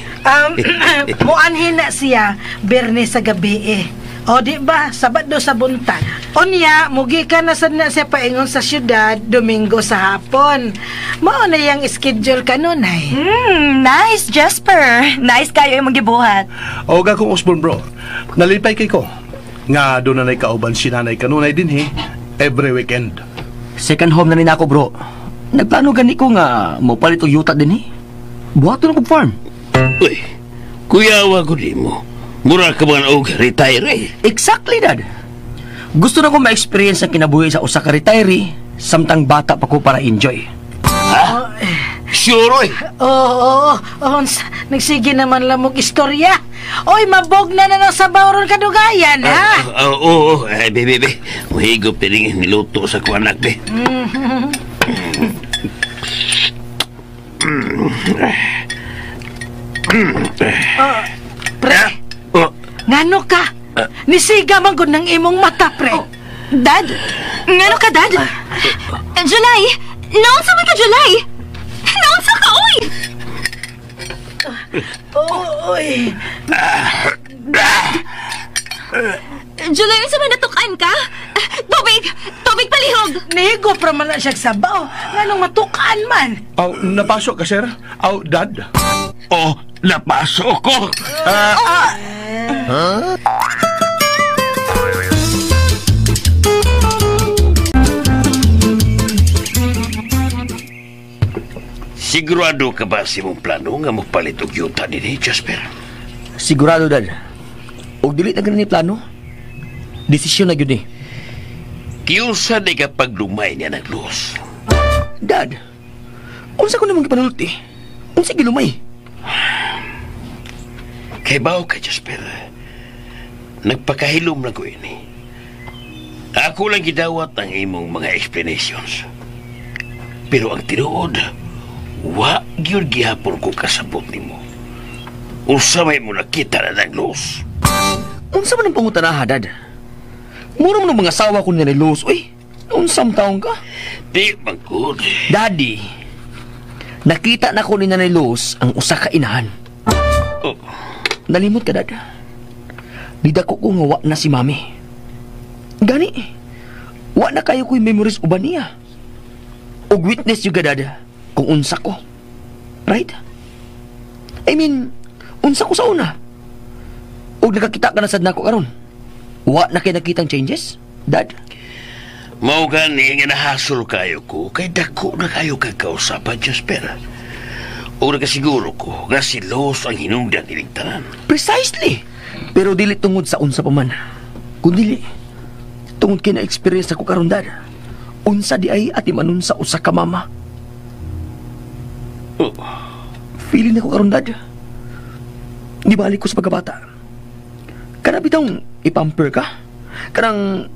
Speaker 5: Muanhin na siya, Biyernes sa gabi eh. O di ba, Sabado sa buntag. Unya, mugi ka na sad na siya paingon sa syudad, Domingo sa hapon. Mao na yang schedule kanunay.
Speaker 8: Nice, Jasper. Nice kayo imong gibuhat.
Speaker 9: O gakong Osborne bro, nalipay kay ko. Nga doon na kauban si nanay kanunay din he, every weekend.
Speaker 4: Second home na ni nako bro. Nagplano gani ko nga mopalit og yuta din he. Buhaton akong farm.
Speaker 6: Uy, kuyawa ko di mo. Mura ka man og retire eh.
Speaker 4: Exactly, Dad. Gusto na ko ma-experience ang kinabuhi sa usa ka retiree samtang bata pa ko para enjoy.
Speaker 6: Ha? Sure, oy.
Speaker 5: Oo. Nagsige naman lamog istorya. Oy, mabog na na ng sabaw ron kadugayan, ha?
Speaker 6: Oo. Ay, bebe. Muhigop din niluto sa kuanak, be.
Speaker 5: Pre. Ngano ka? Nisiga man gud ng imong mata, pre.
Speaker 8: Oh, Dad? Ngano ka, Dad?
Speaker 7: July! Naunsa man ka, July? Naunsa ka, oy!
Speaker 5: Oy!
Speaker 7: July, unsa man natukan ka? Tubig! Tubig palihog!
Speaker 5: Nihigop ra man na siya sabaw. Nganong matukan man?
Speaker 9: Aw, napasok ka, sir? Aw, Dad?
Speaker 6: Oh, napasok ko! Huh? Sigurado ka ba sa imong plano nga mopalit og yuta dinhi, Jasper?
Speaker 4: Sigurado, Dad. Og dili na ganun ni plano. Desisyon na gyud ni.
Speaker 6: Kiunsa di ka paglumay niya ng Luz?
Speaker 4: Dad, unsa ko namang gipanulti? Unsa gilumay?
Speaker 6: Kay bao ka, Jasper. Nagpakahilom na ko ini. Ako lang gidawat ang imong mga explanations. Pero ang tinuod, wa gyud gihapon ko kasabot nimo. Unsa may mo nakita na ng Luz?
Speaker 4: Unsa man ang pangutanaha, Dad? Mura man ang mga asawa ko ni Luz, uy. Unsam taong ka?
Speaker 6: Di man good.
Speaker 4: Daddy, nakita na ko ni Nanay Luz ang usa ka inahan.
Speaker 6: Oh.
Speaker 4: Nalimot ka, Dad. Nidako ko nga wa na si Mami. Gani, wa na kayo ko'y memories uban niya. Og witness yung ka, Dad, kung unsa ko. Right? I mean, unsa ko sa una. Og nakakita ka na sad nako karon. Wa na kay nakitang changes, Dad?
Speaker 6: Mao gani nga nahasol kayo ko kay dako na kayo kag kausapan, Jasper. O nakasiguro ko nga si Luz ang hinungdan ining tanan.
Speaker 4: Precisely. Pero dili tungod sa unsa pa man. Kundili tungod kay na-experience ako karon, Dad. Unsa di ay atimanon sa usa ka mama.
Speaker 6: Oh.
Speaker 4: Feeling ako karon, Dad. Di balik ko sa pagkabata. Kana bitong ipamper ka? Kanang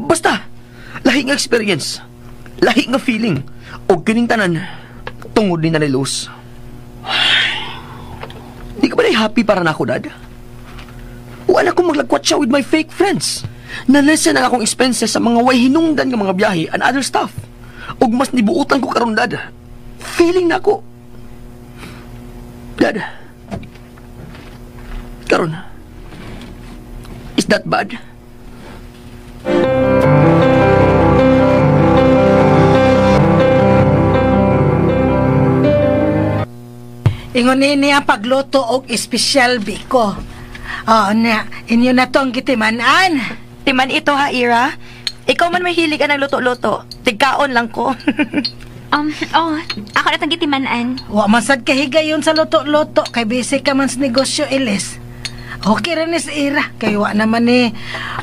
Speaker 4: basta lahi nga experience, lahi nga feeling, o kining tanan tungod ni Nanay Luz. Di ka ba na happy para nako, Dad? Wala akong maglagkwat siya with my fake friends. Na-lessen ang akong expenses sa mga way hinungdan nga mga biyahe and other stuff. Ug mas nibuutan ko karon, Dad. Feeling na ako. Dad, karon, is that bad?
Speaker 5: Ingon ni ang pagluto og espesyal biko. Oh, na, inyo na tong gitimanan.
Speaker 8: Timan ito ha, Ira. Ikaw man mahilig ang luto-luto. Tigkaon lang ko.
Speaker 7: Oh, ako na tong gitimanan.
Speaker 5: Wa man sad kahigayon sa luto-luto kay busy ka man sa negosyo, Elis. Okay ra ni si Ira kay wa naman ni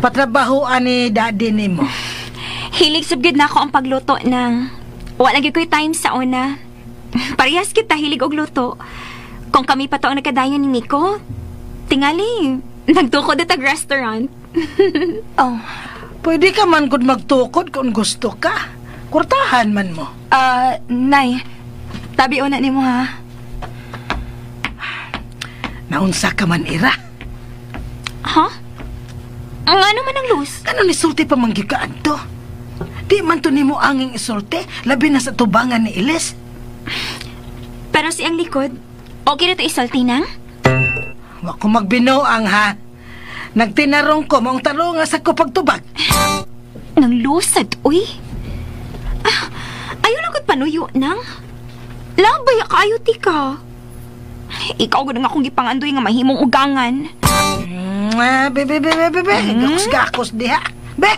Speaker 5: patrabahoan ni daddy nimo.
Speaker 7: Hilig sub gyud nako ang pagluto nang wa lang gyud ko'y time sa una. Parehas kita hilig og luto. Kung kami pa to ang nagkadayon ni Nico, tingali nagtukod na tag restaurant.
Speaker 8: Oh,
Speaker 5: Pwede ka man gud magtukod kung gusto ka. Kurtahan man mo.
Speaker 8: Nay, tabi una nimo ha.
Speaker 5: Naunsa ka man, Ira.
Speaker 7: Ha? Ang ano man ang Luz?
Speaker 5: Ano ni sulti pa man gyud ka adto? Di man to nimo anging isulti, labi na sa tubangan ni Elis.
Speaker 7: Pero si ang likod, okay na to isulti nang?
Speaker 5: Wa ko magbinuang ha. Nagtinarong ko, maong tarong nga sa ko pagtubag.
Speaker 7: Nang lusad, uy. Ah, ayaw lang ko't panuyo nang. Labay, kayo tika. Ikaw gud nga akong gipangandoy nga mahimong ugangan.
Speaker 5: Be, be, be, be, be, be. Gakos, gakos diha. Be,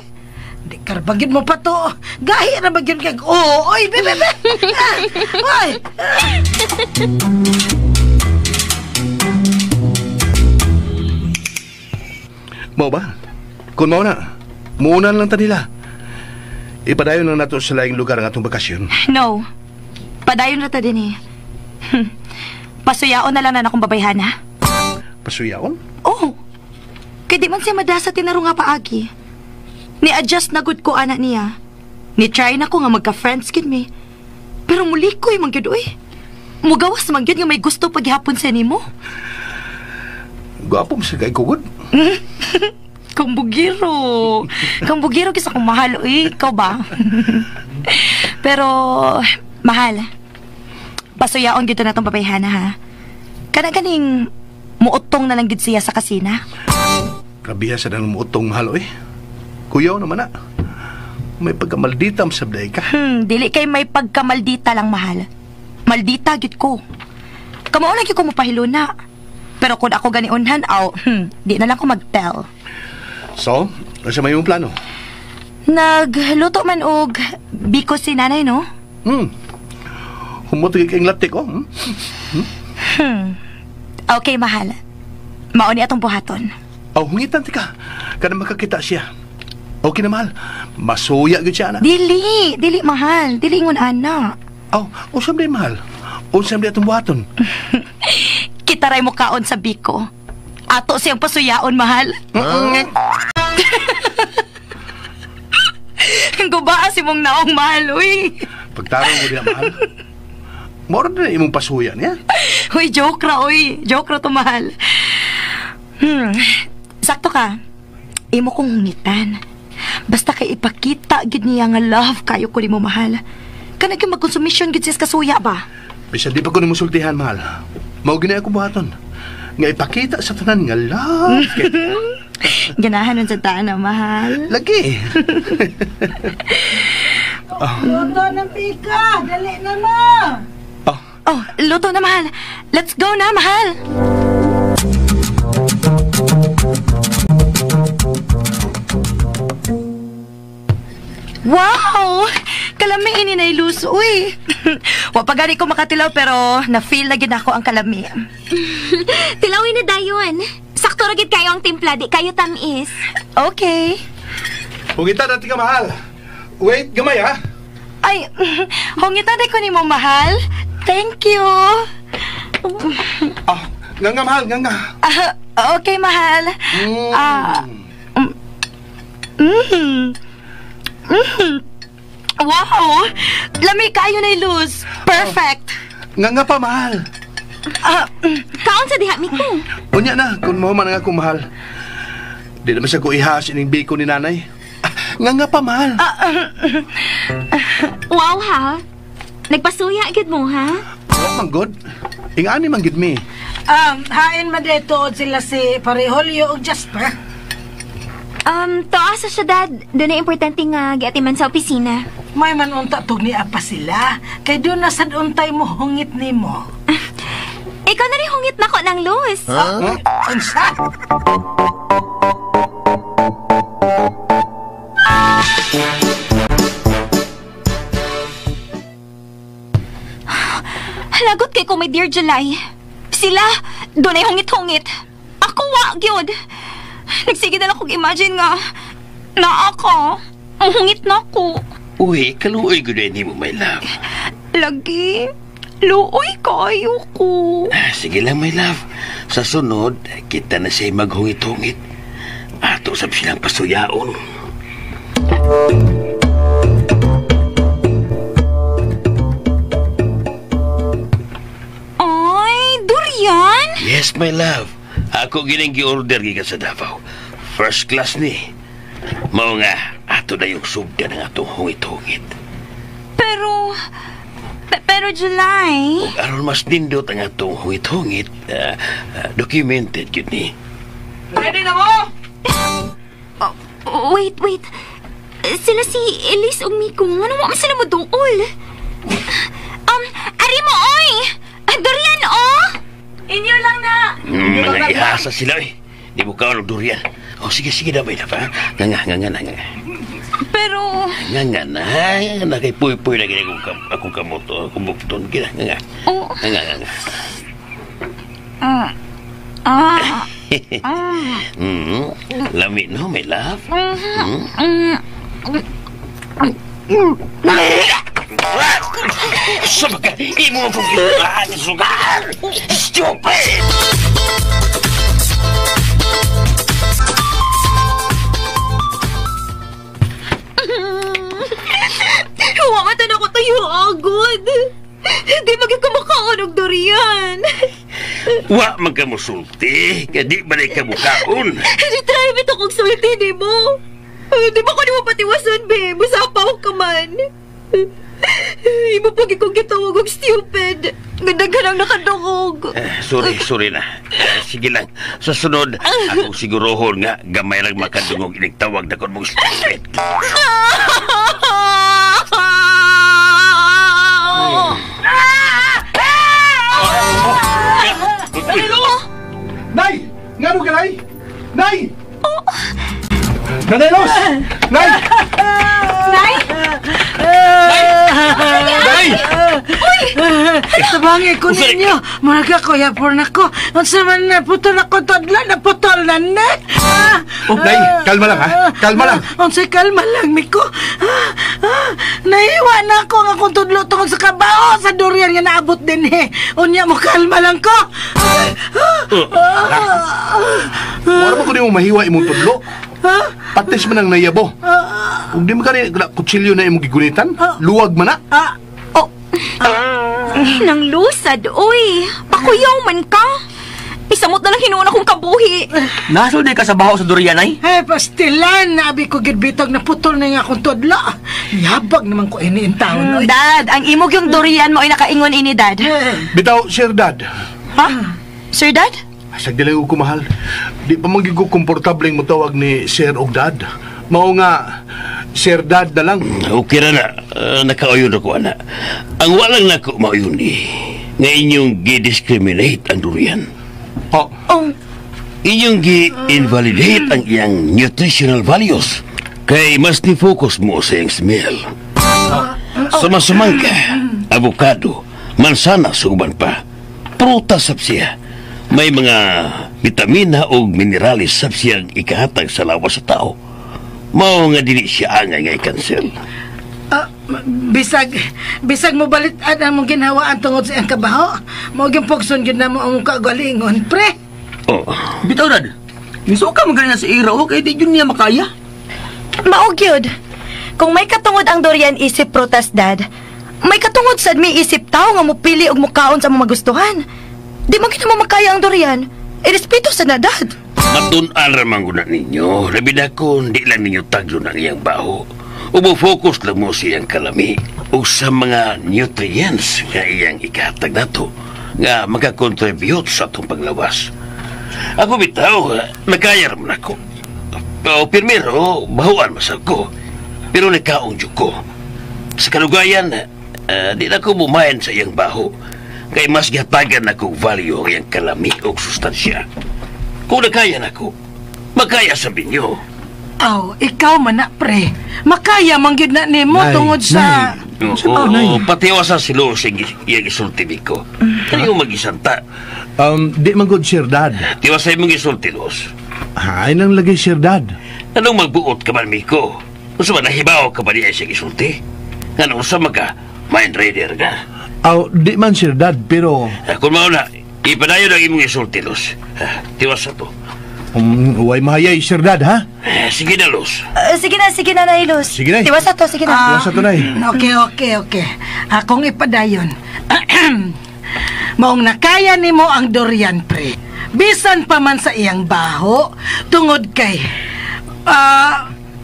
Speaker 5: di karbagin mo pa to. Gahi na ba gyud kag oo, oy, be, be, be. Ah, oy. Ah.
Speaker 9: Mao ba? Kung mao na, muunan lang ta nila. Ipadayon lang nato sa laing lugar ang atong bakasyon.
Speaker 8: No. Padayon ra ta din eh. Pasuyaon na lang na akong babayhan, ha?
Speaker 9: Pasuyaon?
Speaker 8: Oh. Kay di man siya madasa tinaro nga paagi. Ni-adjust na good ko anak niya. Ni-try na ko nga magka-friends kid mi. Pero muli ko yung mangyud, uy. Mugawas man gyud nga may gusto paghihapon sa nimo.
Speaker 9: Gwapo mo sa kay kugod.
Speaker 8: Kambugiro. Kambugiro kisa kong mahal, uy. Ikaw ba? Pero, mahal. Pasuyaon gito na tong babayhana, ha? Kana ganing muutong na lang gid siya sa kasina.
Speaker 9: Grabiha sa nang muutong mahal, uy. Kuyaw naman na. May pagkamaldita masabday ka.
Speaker 8: Dili kay may pagkamaldita lang, mahal. Maldita gid ko. Kamao lang gyud ko mopahiluna. Pero kung ako ganiunhan, aw, di na lang ko mag-tell.
Speaker 9: So, ano sa may mong plano?
Speaker 8: Nagluto man og biko si nanay, no?
Speaker 9: Humot kay kayong latik, oh.
Speaker 8: Okay, mahal. Mao ni atong buhaton.
Speaker 9: Oh, hungitan tika. Kada makakita siya. Okay na, mahal. Masuya gyud siya, ana.
Speaker 8: Dili, dili mahal. Dili ingon ana.
Speaker 9: Oh, usam di mahal. Usam di atong buhaton.
Speaker 8: Kita ray mo kaon sa biko. Ato siyang pasuyaon, mahal. Gubaa si mong naong, mahal, uy.
Speaker 9: Pagtarong mo diya, mahal. Mora na imong pasuya niya.
Speaker 8: Uy, joke ra, uy. Joke ra to, mahal. Sakto ka. Imo kong hungitan. Basta kay ipakita gid niya nga love kayo ko nimo, mahal. Kanang gyud magkonsumisyon gid siya sa kasuya ba?
Speaker 9: Bisan di pa ko nimo sultihan, mahal. Mao gini ako buhaton. Nga ipakita sa tanan nga love.
Speaker 8: Ganahan nun sa taan na, mahal.
Speaker 9: Lagi.
Speaker 5: Luto ng pika! Dali na mo!
Speaker 8: Oh, luto na, mahal. Let's go na, mahal. Wow! Kalami ini na ilus, uy. Wa pa gani ko makatilaw pero na-feel na gid ako ang kalami.
Speaker 7: Tilawin na dayon. Sakto ra gid kayo ang timpla, di kayo tamis.
Speaker 8: Okay.
Speaker 9: Hungitan natin ka, mahal. Wait, gamay, ha?
Speaker 8: Ay, hungitan ko nimo, mahal. Thank you.
Speaker 9: Ah, nga nga, mahal, nga nga.
Speaker 8: Ah, okay, mahal. Ah, Wow! Lami kayo na Luz. Perfect.
Speaker 9: Nga nga pa, mahal.
Speaker 7: Kaon sa diha miko.
Speaker 9: Unya na, kung mo man nga akong mahal. Di naman sa ko ihas ining biko ni nanay. Ah, nga nga pa, mahal.
Speaker 7: Wow ha. Nagpasuya gid mo ha.
Speaker 9: Wa man good. Ingani man gid mi.
Speaker 5: Hain man dito sila si Pareholio ug Jasper.
Speaker 7: Toa sa syudad, doon na importante nga giatiman sa opisina.
Speaker 5: May man unta tug ni apa sila. Kay doon na sad untay mo hungit nimo.
Speaker 7: Ikaw na rin hungit nako ng Luz.
Speaker 5: Huh? Unsa?
Speaker 7: Lagot kay ko, my dear July. Sila, doon ay hungit-hungit. Ako wa, gyud. Nagsige na lang kong imagine nga, na ako, ang hungit na ako.
Speaker 6: Uy, kaluoy gud ni mo, my love.
Speaker 7: Lagi, luoy kayo ko.
Speaker 6: Ah, sige lang, my love. Sa sunod, kita na siya'y maghungit-hungit. Ato sab silang pasuyaon.
Speaker 7: Ay, durian?
Speaker 6: Yes, my love. Ako gining gi-order gikan sa Davao. First class ni. Mao nga, ato na yung sugdan ang atong hungit-hungit.
Speaker 7: Pero, pero July.
Speaker 6: Ug aron mas nindot ang atong hungit-hungit, documented gyud ni.
Speaker 4: Ready na mo?
Speaker 7: Oh, wait, wait. Sila si Elise ug Miko. Ano mo sila mo duol? Ari mo, oy! Durian, oh!
Speaker 8: Inyo lang na.
Speaker 6: Mga ihasa sila, eh. Di mo kaon og durian. Oh, sige, sige na, may love, ha? Nga nga, nga nga na, nga nga.
Speaker 7: Pero,
Speaker 6: Nga nga na, nga na, kay puy-puy na gini akong kamoto, akong bukton. Gina, nga nga.
Speaker 7: Oh.
Speaker 6: Nga nga, nga nga.
Speaker 7: ah,
Speaker 6: Lami, no, my love? Sama ka! Imo akong sugar! Stupid!
Speaker 7: Huwamatan ako tayo agad. Di maging kumakaon og durian.
Speaker 6: Wa man ka musulti, kaya di ba na ka mukaon?
Speaker 7: Di try bit akong sulti, di mo? Di ba ko di mo patiwason, be? Musapaw ka man. Imo pag ikong gitawag og stupid. Ganda lang nakadungog.
Speaker 6: Sorry, sorry na. Sige lang. Sa sunod, akong sigurohon nga gamay lang makadungog inig tawag na kon mong stupid.
Speaker 9: Nay! Ngano ka, Nay? Nay! Nanay Los! Nay!
Speaker 7: Nay!
Speaker 9: Nay!
Speaker 7: Uy!
Speaker 5: Tabangi ko ninyo. Murag ako, yapor na ko. Unsa man na putol ako tudlo, naputol na na.
Speaker 9: Oh, Nay, kalma lang ha. Kalma lang.
Speaker 5: Unsa kalma lang, Miko. Naiwa na ako ang akong tudlo tungod sa kabao sa durian nga naabot din eh. Unya mo, kalma lang ko.
Speaker 9: Wala ba ko nimo mahiwa imong tudlo? Patis man ang nayabo. Ug di man kani kutsilyo na imong gigunitan, luwag man na.
Speaker 7: Oh. Nang lusad, uy. Pakuyaw man ka. Isamot na lang hinuon akong kabuhi.
Speaker 4: Nasol di ka sa baho sa durian, ay?
Speaker 5: Eh, pastilan. Naabi ko gidbitog na putol na nga akong tudlo. Yabag naman ko ini in taon.
Speaker 8: Dad, ang imog yung durian mo ay nakaingon ini, Dad.
Speaker 9: Bitaw, Sir Dad.
Speaker 8: Ha? Sir Dad?
Speaker 9: Asag dili ko mahal. Di pa man gyud ko komportable motawag ni Sir og Dad. Mao nga Sir Dad na lang.
Speaker 6: Okay ra na. Nakauyon ako ana. Ang walang nako mauyon ni nga inyong gi-discriminate ang durian.
Speaker 9: Oh.
Speaker 8: Oh.
Speaker 6: Inyong gi-invalidate ang iyang nutritional values. Kay mas ni-focus mo sa iyang smell. Sa masumangka, avocado, mansanas ug uban pa. Prutas sab siya. May mga vitamina o minerales sab siyang ikahatag sa lawas sa tao. Mao nga dili siya angay nga i-cancel.
Speaker 5: Bisag mo balit-an ang mong ginhawaan tungod sa iyang kabaho. Mao gyud pugson gyud na mo ang kagalingon, pre.
Speaker 6: Oh.
Speaker 4: Bitaw, Dad. Misuka man gani na si Ira, oh, kay di yun niya makaya.
Speaker 8: Mao gyud. Kung may katungod ang durian isip prutas, Dad, may katungod sad may isip tao nga mopili og mukaon sa mga magustuhan. Di man kita mo makaya ang durian. Irespeto sa na, Dad.
Speaker 6: Matun-an ramang guna ninyo. Labi na kung di lang ninyo taglo ng iyang baho. Ubo-focus lang mo sa iyang kalami o sa mga nutrients nga iyang ikatag nato nga makakontribute sa atong paglawas. Ako bitaw, nakaya raman ako. O primero, bahuan masag ko. Pero nagkaong dyan ko. Sa kalugayan, di na ko bumayan sa iyang baho. Kay mas gihatagan na kong value ang iyang kalami o sustansya. Kung nakaya na ko, makaya sa binyo.
Speaker 5: Aw, ikaw man na, pre. Makaya man gyud na nimo tungod sa...
Speaker 6: Oo, patiwa sa silo sa iyang isulti ko. Kani yung mag-isanta.
Speaker 9: Di man good, Sir Dad.
Speaker 6: Tiwa sa imong isulti, Los.
Speaker 9: Ay, nang lagay, Sir Dad.
Speaker 6: Anong magbuot ka man, Miko? Unsa ba nahibaw ka ba niya siyang isulti? Ano sa maga, mind reader ka?
Speaker 9: Aw, di man, Sir Dad, pero...
Speaker 6: Kung mauna, ipadayon ang imong isulti, Los. Tiwas sa to.
Speaker 9: Way mahayay, Sir Dad, ha?
Speaker 6: Sige na, Los.
Speaker 8: Sige na, Nay, Luz.
Speaker 9: Sige na.
Speaker 8: Tiwas sa to, sige na.
Speaker 9: Tiwas sa to, Nay.
Speaker 5: Okay. Akong ipadayon. Maong nakaya nimo ang durian, pre. Bisan pa man sa iyang baho, tungod kay...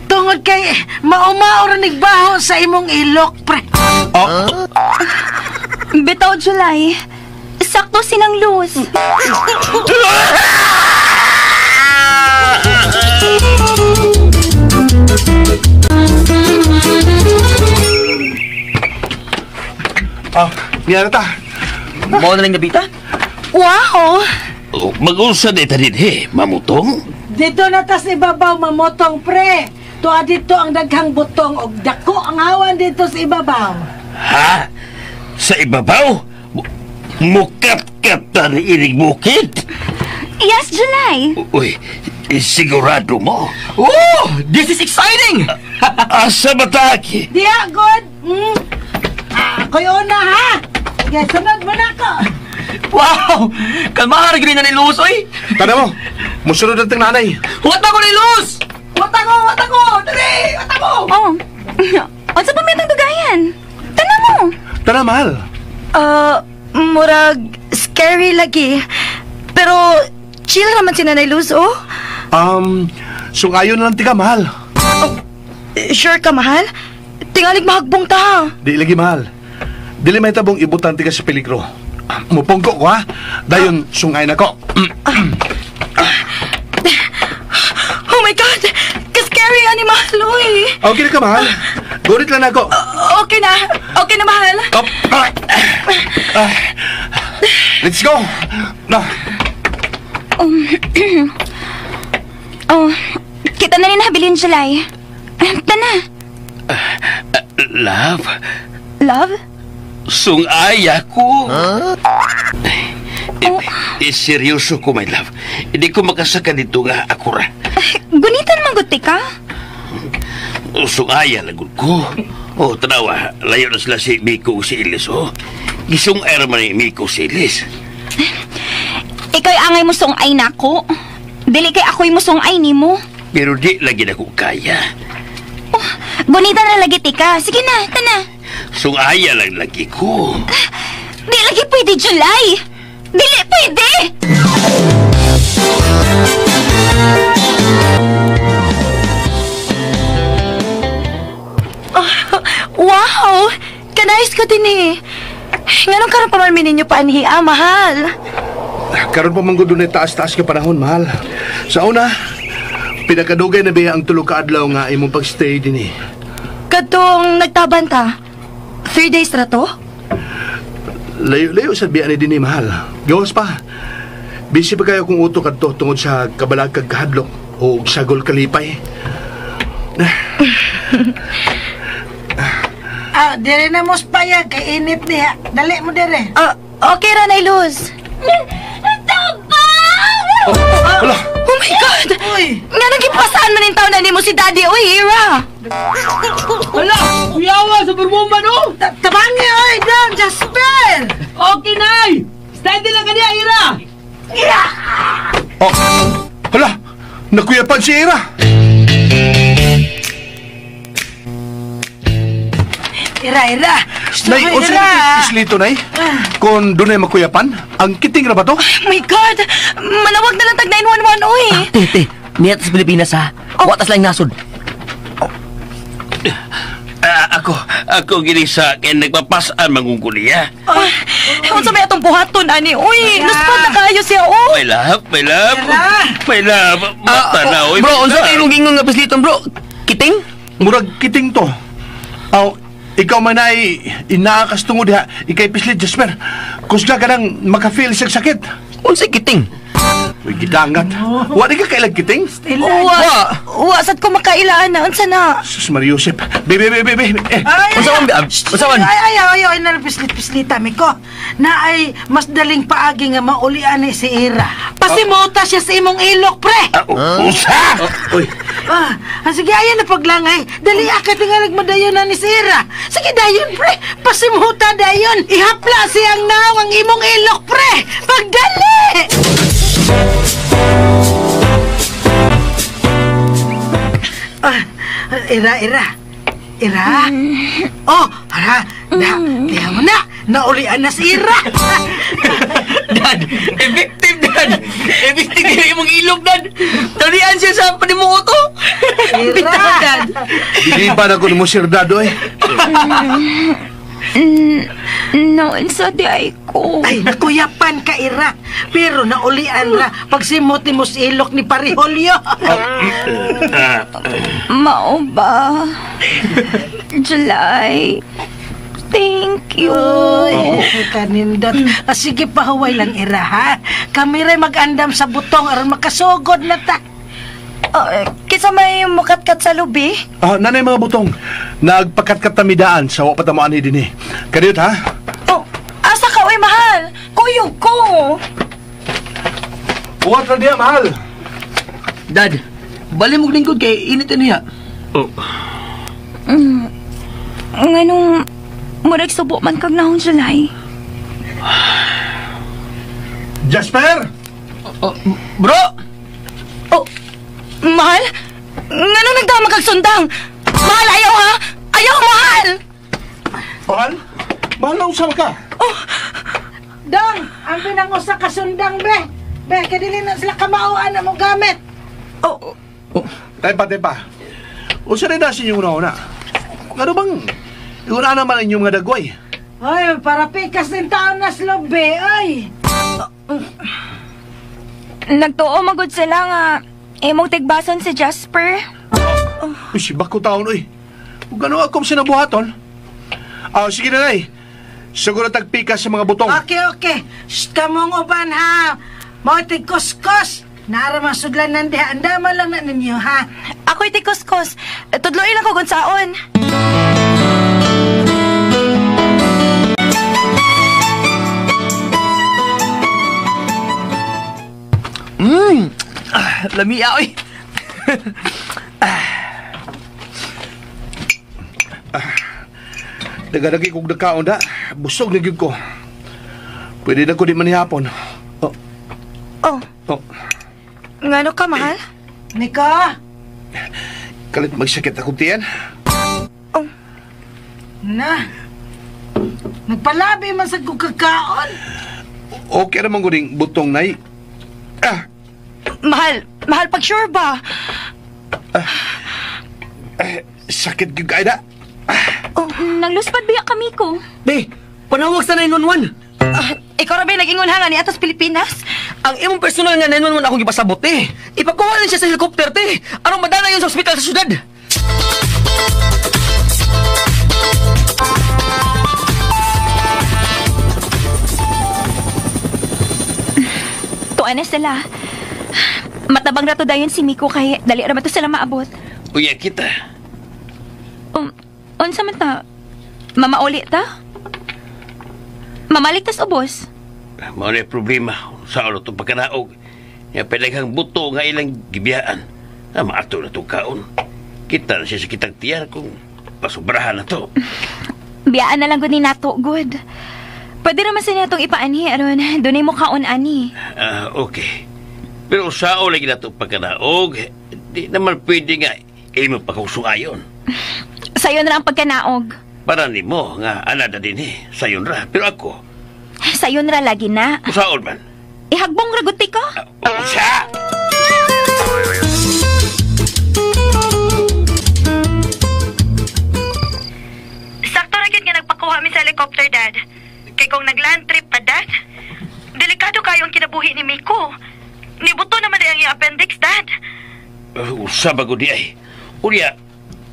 Speaker 5: tungod kay maumao ra nig baho sa imong ilok, pre.
Speaker 9: Oh.
Speaker 7: Bitaw, July. Sakto sinang Luz.
Speaker 9: Niya na ta.
Speaker 4: Mao na lang nabita?
Speaker 8: Wow!
Speaker 6: Oh, mag-unsa na ita din, he, mamutong?
Speaker 5: Dito na tas ibabaw, mamutong, pre. Tuwa dito ang daghang butong og dako ang hawan dito sa ibabaw.
Speaker 6: Ha? Sa ibabaw? Mukat-kat na ni inig bukid?
Speaker 7: Yes, July.
Speaker 6: Uy, sigurado mo?
Speaker 4: Oh, this is exciting!
Speaker 6: Asa ba taki?
Speaker 5: Diya, good. Ako'y una, ha? Sige, sunod mo na ako.
Speaker 4: Wow! Kalmahan rin na ni Luz, oy!
Speaker 9: Tanda mo, musunod ang nanay.
Speaker 4: Huwat ako ni Luz! Huwat ako! Dali! Huwat ako!
Speaker 7: Oh, unsa pa may itong dugayan? Tana mo!
Speaker 9: Tara, mahal.
Speaker 8: Murag scary lagi. Pero chill naman si Nanay Luz, oh.
Speaker 9: Sungayon na lang tika, mahal.
Speaker 8: Oh, sure ka, mahal? Tingalig mahagbong ta.
Speaker 9: Di lagi, mahal. Dili may tabong ibutan tika sa peligro. Mupungko ko, ha? Dayon, sungayon ako.
Speaker 8: Oh my God! Ka-scary ani, mahal, oy.
Speaker 9: Okay na ka, mahal. Gurit lang ako.
Speaker 8: Okay na. Okay na, mahal.
Speaker 9: Up. Let's go.
Speaker 7: Oh, kita na rin nabilin, July. Tana.
Speaker 6: Love?
Speaker 7: Love?
Speaker 6: Sungaya ko. Huh? Seryoso ko, my love. Hindi ko makasaka dito nga ako ra.
Speaker 7: Gunitan maguti ka?
Speaker 6: Sungaya lagod ko. Oh, tanawa, layo na sila si Miko si Ilis, oh. Gisungay raman ni Miko si Ilis.
Speaker 7: Ika'y angay mo sungay na ako. Dili kay ako'y mo sungay ni mo.
Speaker 6: Pero di lagi na ko kaya.
Speaker 7: Oh, gunitan na lagi tika. Sige na, tana.
Speaker 6: Sungaya lang lagi ko.
Speaker 7: Di lagi pwede, July. Dili pwede!
Speaker 8: Oh, wow! Kanais ko din eh. Nganong karon pa man ninyo paanhi, ah, mahal?
Speaker 9: Karon pa man gud dunay taas-taas ka panahon, mahal. Sa una, pinakadugay na biya ang tulo ka adlaw nga imong pagstay din eh.
Speaker 8: Kadtong nagtaban ta, 3 days ra to?
Speaker 9: Layo-layo sa biya ni dinhi, mahal. Gawas pa. Busy pa kayo kung uto kadto tungod sa kabalagkag kahadlok o sagol kalipay.
Speaker 5: Ah, dire na mo payag kay init niya. Dali mo dire.
Speaker 8: Okay ra na Luz.
Speaker 7: Tabang!
Speaker 9: Oh, hala.
Speaker 8: Oh my God!
Speaker 5: Uy!
Speaker 8: Nga nagipasaan man yung taon na nimo si Daddy. Uy, Ira!
Speaker 4: Hala! Kuyawa! Superwoman, oh!
Speaker 5: Tabangi, oy! Down, Jasper!
Speaker 4: Okay, Nay! Steady lang ka niya, Ira!
Speaker 9: Oh! Hala! Nakuyapan si Ira!
Speaker 5: Ira, Ira!
Speaker 9: Nay, unsa na islito, Nay? Kung doon ay makuyapan, ang kiting ra ba to?
Speaker 8: Oh my God! Manawag na lang tag 911, oy!
Speaker 4: Te, niya sa Pilipinas, ha? Oh. Watas lang nasod.
Speaker 6: Ako gini sa kaya nagpapasaan mangunguliya.
Speaker 8: Unsa may atong buhaton, ani? Uy, nuspad na kayo siya, oh!
Speaker 6: My love, my love, my love, mata na, oy.
Speaker 4: Bro, unsa kayo mong gingon nga pisliton, bro? Kiting?
Speaker 9: Murag kiting to. Aw, ikaw man ay inaakas tungod diha, ikay pislit, Jasper. Kusga ka nang makafeel siyang sakit.
Speaker 4: Unsay kiting?
Speaker 9: Uy, gidangat. Wa di ka kailag kiting?
Speaker 8: Wa, sad ko makailaan na. Unsa na?
Speaker 9: Sus Maria Josep. Bebe, bebe, bebe. Eh,
Speaker 4: unsa man, unsa man?
Speaker 5: Ay, ay, ay, ay, nalpislit-pislita, mi ko. Na ay mas daling paagi nga maulian ni si Ira. Pasimuta siya sa imong ilok, pre!
Speaker 6: Usa!
Speaker 9: Uy.
Speaker 5: Sige, ayan na paglangay. Dali, akit nga nagmadayon na ni si Ira. Sige, dayon, pre. Pasimuta, dayon. Ihapla siyang naong ang imong ilok, pre. Pagdali! Ira, Ira. Ira? Oh, ara. Diya mo na. Naulian na si Ira.
Speaker 4: Dad, effective, Dad. Effective yung imong ilog, Dad. Dalian siya sa panimuto.
Speaker 5: Ira.
Speaker 8: Dad.
Speaker 9: Hindi pa na ko mo sir Dado, eh.
Speaker 7: No, unsa di ay ko.
Speaker 5: Ay, nakuyapan ka, Ira. Pero naulian ra pagsimot ni mo sa ilok ni Pariholyo.
Speaker 7: Mao ba? July, thank you.
Speaker 5: Uy, kanindot. Sige, pahuway lang, Ira, ha? Kami rin mag-andam sa butong aron makasugod na ta.
Speaker 8: Kisa may mukatkat sa lubi?
Speaker 9: Nanay mga butong, nagpakatkat tamidaan sa wapatamaan ni din eh. Kadiyot, ha?
Speaker 8: Oh, asa ka, uy, mahal? Kuyog ko!
Speaker 9: Uwat na diya, mahal!
Speaker 4: Dad, bali mong lingkod kay init niya.
Speaker 6: Oh.
Speaker 7: Nganong murag subo man kag nahong July.
Speaker 9: Jasper!
Speaker 4: Oh, bro!
Speaker 8: Oh, mahal? Nganong nagdama kag sundang? Mahal, ayaw ha? Ayaw, mahal!
Speaker 9: Mahal? Mahal na usap ka.
Speaker 8: Oh.
Speaker 5: Dong, ang pinangusa ka sundang, be. Be, kadili na sila kamauan na mo gamit.
Speaker 8: Oh.
Speaker 9: Oh. Tepa, tepa. Usa rin na sa inyong una-una. Ano bang, una naman inyong mga dagway?
Speaker 5: Ay, para pikas din taon na sila, be. Ay.
Speaker 7: Nagtuo magod sila nga. Imong tigbason si Jasper.
Speaker 9: Uy, si bako taon, uy. Kung gano'n akong sinabuhaton. Sige na, nay. Siguro tagpikas sa mga butong.
Speaker 5: Okay, okay. Shh, kamong uban, ha. Mga tigkuskos. Naramang sudlan ng diha. Andama lang na ninyo, ha.
Speaker 8: Ako'y tigkuskos. Tudloy lang ko gunsaon.
Speaker 4: Lamia, oy.
Speaker 9: Dagadagi kog nagkaon da. Busog na gyud ko. Pwede na ko di manihapon. Oh.
Speaker 8: Oh.
Speaker 9: Oh.
Speaker 8: Ngano ka, mahal?
Speaker 5: Nika!
Speaker 9: Kalit magsakit akong tiyan.
Speaker 8: Oh.
Speaker 5: Na. Nagpalabi man sa kakaon.
Speaker 9: Okay naman ko ding butong, Nay. Ah!
Speaker 8: Mahal, mahal pag sure ba?
Speaker 9: Sakit gyud kay da.
Speaker 7: Oh, nangluspad biya kami ko.
Speaker 4: Be, panawag sa 911.
Speaker 8: Ikaw ra ba nag-ingon ha nga ni atos Pilipinas?
Speaker 4: Ang imong personal nga 911 akong gipasabot, eh. Ipakuha lang siya sa helicopter, te. Aron madala yun sa ospital sa syudad.
Speaker 7: Tuan na sila. Matabang rato dayon si Miko kay dali ra ba to sila maabot.
Speaker 6: Uya kita.
Speaker 7: Unsa man ta? Mamauli ta? Mamaligtas ubos.
Speaker 6: Mao na problema sa ulo itong pagkanaog. Nga pinaghang buto nga ilang gibiyaan. Na maato na itong kaon. Kita na siya sa kitang tiyan kung pasubrahan na to.
Speaker 7: Biyaan na lang gud ni nato, good. Pwede naman sa niya itong ipaanhi, aron dunay mo kaon ani.
Speaker 6: Okay. Pero sao lagi na itong pagkanaog, di naman pwede nga imo pa kong sungayon.
Speaker 7: Sayon ra ang pagkanaog.
Speaker 6: Para nimo nga anada din eh, sayon ra. Pero ako,
Speaker 7: Sayon ra lagi na.
Speaker 6: usaon man.
Speaker 7: Ihagbong ra gud ti ko.
Speaker 6: Usa!
Speaker 8: Sakto ra gyud nga nagpakuha mi sa helicopter, Dad. Kay kung nagland trip pa, Dad, delikado kayo ang kinabuhi ni Miko. Nibuto naman ang iyang appendix, Dad.
Speaker 6: Usa ba gud di ay? Unya,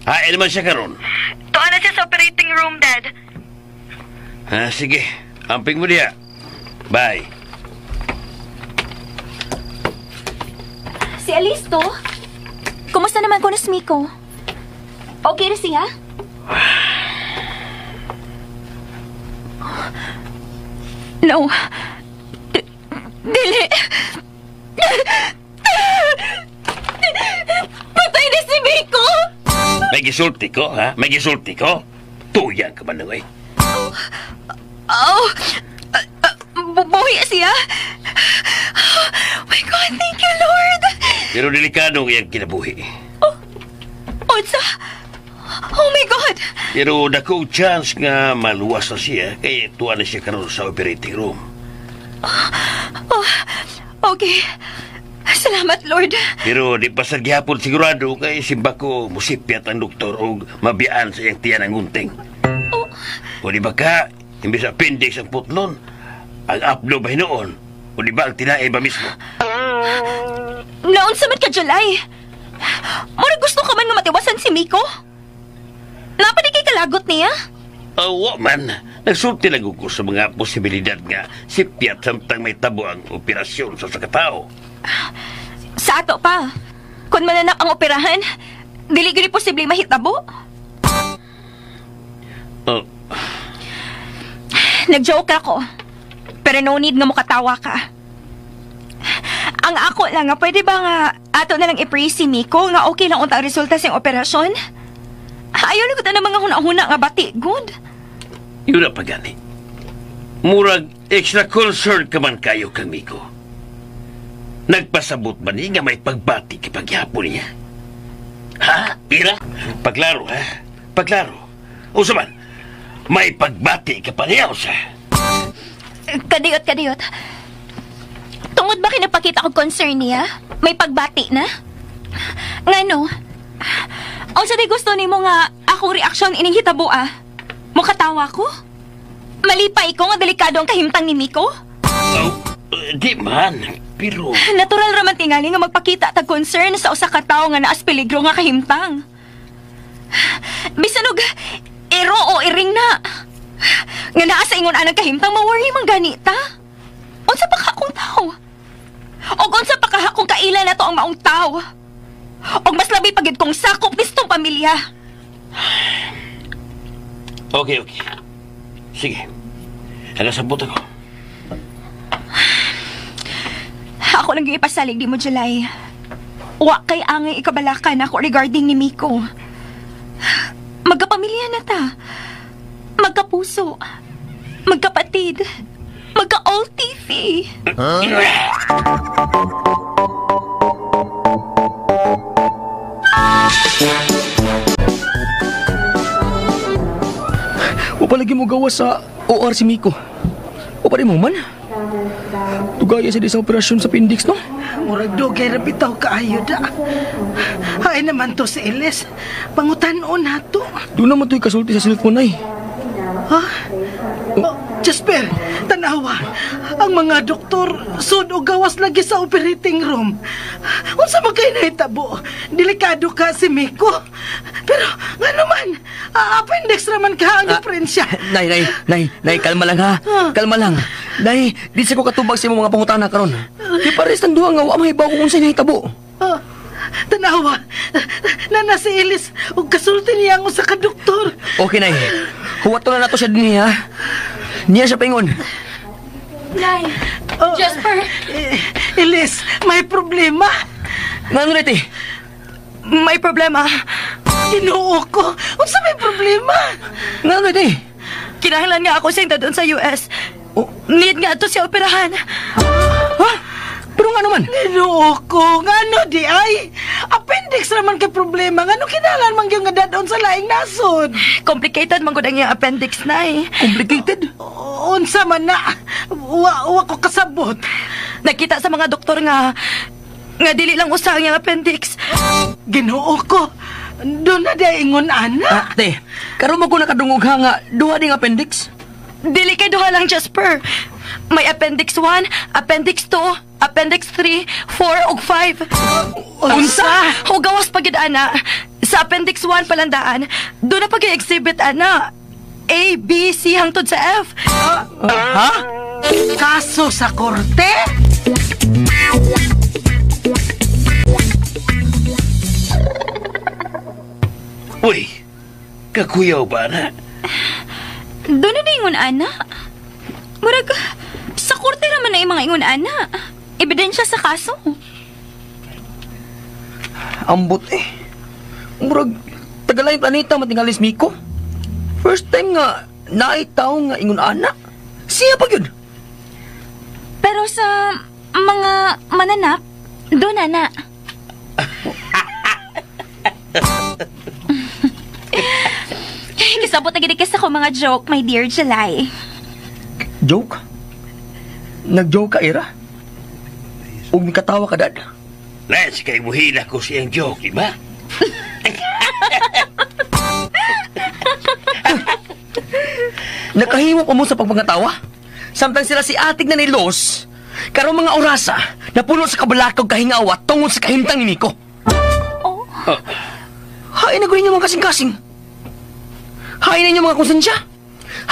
Speaker 6: hain naman siya karon.
Speaker 8: Tuan na siya sa operating room, Dad.
Speaker 6: Sige, amping mo diya. Bye.
Speaker 7: Si Alice to? Kumusta naman ko na si Miko? Okay ra siya? No. Dili. Patay na si Miko!
Speaker 6: May gisulti ko, ha? May gisulti ko? Tuyang ka man eh.
Speaker 7: Oh! Buhi siya? Oh my God, thank you, Lord!
Speaker 6: Pero delikado ang iyang kinabuhi.
Speaker 7: Unsa? Oh my God!
Speaker 6: Pero dako chance nga maluwas na siya kay tuwa na siya karon sa operating room.
Speaker 7: Oh, okay. Salamat, Lord.
Speaker 6: Pero di pa sa gihapon sigurado kay simba ko musipyat ang doktor og mabiyaan sa iyang tiyan ang gunting.
Speaker 7: Oh.
Speaker 6: O di ba ka, imbis appendix ang putlon, ang apdo ba hinuon? O di ba ang tinae ba mismo?
Speaker 7: Naunsa man ka, July? Murag gusto ka man nga matiwasan si Miko? Napa di kay kalagot niya?
Speaker 6: Awa man, nagsulti lang ko sa mga posibilidad nga sipyat samtang may tabo ang operasyon sa sakatao.
Speaker 7: Sa ato pa, kung mananak ang operahan, dili gyud posible mahitabo.
Speaker 6: Oh.
Speaker 7: Nag-joke ako. Pero no need nga mukatawa ka. Ang ako lang nga, pwede ba nga ato na lang i-praise si Miko nga okay lang unta ang resulta sa operasyon? Ayaw na ko na mga huna-huna nga bati, good.
Speaker 6: Yun na pagani. Murag extra concern ka man kayo kang Miko. Nagpasabot ba niya nga may pagbati kipagyapon niya? Ha? Ira? Paglaro, ha? Paglaro. Usa man, may pagbati ka pa niya, usa.
Speaker 7: Kadiyot, kadiyot. Tungod ba kinapakita ko concern niya? May pagbati na? Ngano? Unsa di gusto nimo nga akong reaksyon ining hitabo, ah? Mukatawa ko? Malipay ko nga delikado ang kahimtang ni Miko?
Speaker 6: Oh, di man, pero...
Speaker 7: Natural raman tingali nga magpakita tag concern sa usa ka tawo nga naas peligro nga kahimtang. Bisan og ero o iring na. Nga naa sa ingon anang kahimtang, ma-worry man ganita. Unsa pa ka akong tao? Og unsa pa ka akong kaila na to ang maong tao? Og mas labi pagid kong sakop nistong pamilya.
Speaker 6: Okay, okay. Sige. Nagasabot ako.
Speaker 7: Ako lang yung ipasalig di mo, July. Wa kay angay ikabalakan ako regarding ni Miko. Magkapamilya na ta. Magkapuso. Magkapatid. Magka-all TV.
Speaker 6: Huh?
Speaker 4: O palagi mo gawa sa OR si Miko. O pa rin mo man. Tugaya siya di sa operasyon sa appendix, no?
Speaker 5: Murag dugay ra bitaw kaayo da. Hay naman to si Elis. Pangutan-on nato.
Speaker 4: Doon naman to'y kasulti sa cellphone ay.
Speaker 5: Ha? Oh, Jasper, tanawa. Ang mga doktor sud og gawas lagi sa operating room. Unsa man kay nahitabo? Delikado ka si Miko. Pero ngano man, appendix ra man ka ang diferensya.
Speaker 4: Nay, kalma lang ha. Kalma lang. Nay, di sa ko katubag sa imong mga pangutana karon. Kay pares tang duha nga wa mahibaw kung unsay nahitabo.
Speaker 5: Tanawa, nana si Elis og kasulti niya ang usa ka doktor.
Speaker 4: Okay, Nay. Huwato na nato siya dinhi ha. Niya siya paingon.
Speaker 7: Nay,
Speaker 5: oh,
Speaker 7: Jasper.
Speaker 5: Elis, may problema.
Speaker 4: Ngano na, te?
Speaker 8: May problema.
Speaker 5: Ginoo ko. Unsa may problema?
Speaker 4: Ngano na, te?
Speaker 8: Kinahanglan nga ako siyang dadon sa US.
Speaker 4: Oh.
Speaker 8: Need nga to siya operahan.
Speaker 4: Ha? Pero nga naman?
Speaker 5: Ginoo ko, ngano di ay? Appendix raman kay problema. Ngano kinahanglan man gyud nga dadon sa laing nasod?
Speaker 8: Complicated man gud ang iyang appendix na eh.
Speaker 4: Complicated?
Speaker 5: Unsa man na? Wa ko kasabot.
Speaker 8: Nakita sa mga doktor nga dili lang usa ang iyang appendix.
Speaker 5: Ginoo ko. Doon na di ingon ana.
Speaker 4: Te, karon mo ko nakadungog ha nga duha ding appendix.
Speaker 8: Dili kay duha lang, Jasper. May appendix 1, appendix 2, appendix 3, 4 ug 5.
Speaker 5: Unsa?
Speaker 8: O gawas pa gid ana. Sa appendix 1 palandaan, doon na pag exhibit ana. A, B, C hangtod sa F.
Speaker 4: Ha?
Speaker 5: Kaso sa korte?
Speaker 6: Uy, kakuyaw ba na?
Speaker 7: Doon na ingon ana. Murag, sa korte raman na yung mga ingon ana. Ebidensya sa kaso.
Speaker 4: Ambot eh. Murag, tagalaing planeta matingalis Miko. First time nga, naitaw nga ingon ana. Siya pa yun.
Speaker 7: Pero sa mga mananap, doon ana. Kasabot na gid ko mga joke, my dear July.
Speaker 4: Joke? Nag-joke ka, Ira? Ug mikatawa ka, Dad?
Speaker 6: Let's kay muhila ko siyang joke, di ba?
Speaker 4: Nakahimo pa mo sa pagpangatawa? Samtang sila si atig na ni Los, karong mga orasa, napuno sa kabalakog kahingawa tungod sa kahimtang ni Miko.
Speaker 7: Oh.
Speaker 4: Hain na gawin niyo mga kasing-kasing. Hain na inyong mga konsensya.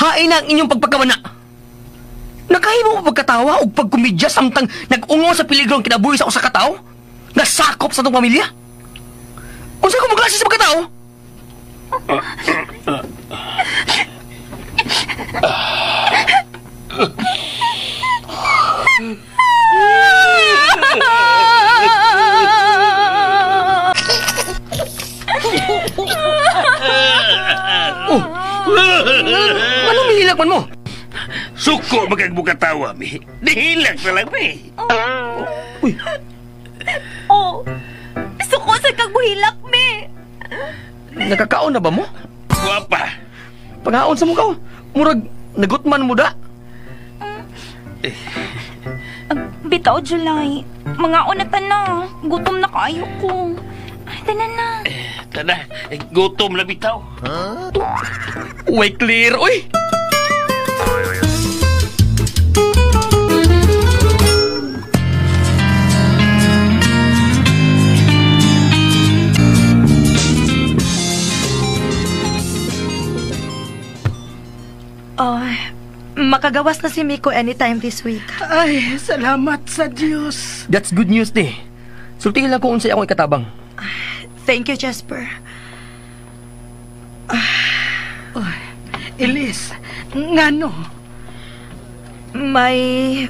Speaker 4: Hain na ang inyong pagpagkamana. Nakahimo pa pagkatawa o pagkomedya samtang nag-ungo sa peligro ang kinabuhi sa usa ka tawo? Nasakop sa itong pamilya? Unsa ko magklase sa pagkatao? Oh, anong mihilak man mo?
Speaker 6: Suko magkagbukatawa, mi. Nihilak na lang, mi.
Speaker 7: Oh.
Speaker 4: Uy.
Speaker 7: Oh, suko sa kagbuhilak, mi.
Speaker 4: Nakakaon na ba mo?
Speaker 6: Guwapa.
Speaker 4: Pangaon sa mukha. Murag, nagutman mo da.
Speaker 7: Bitaw, July. Mga na ta na. Gutom na kaayo ko. Ay, tanan na.
Speaker 6: Tana, gutom na bitaw.
Speaker 4: Huh? Uy, clear, uy!
Speaker 8: Oh, makagawas na si Miko anytime this week.
Speaker 5: Ay, salamat sa Diyos.
Speaker 4: That's good news, de. Sultihin lang kung unsay akong ikatabang.
Speaker 8: Thank you, Jasper.
Speaker 5: Oh, Elise, ngano?
Speaker 8: May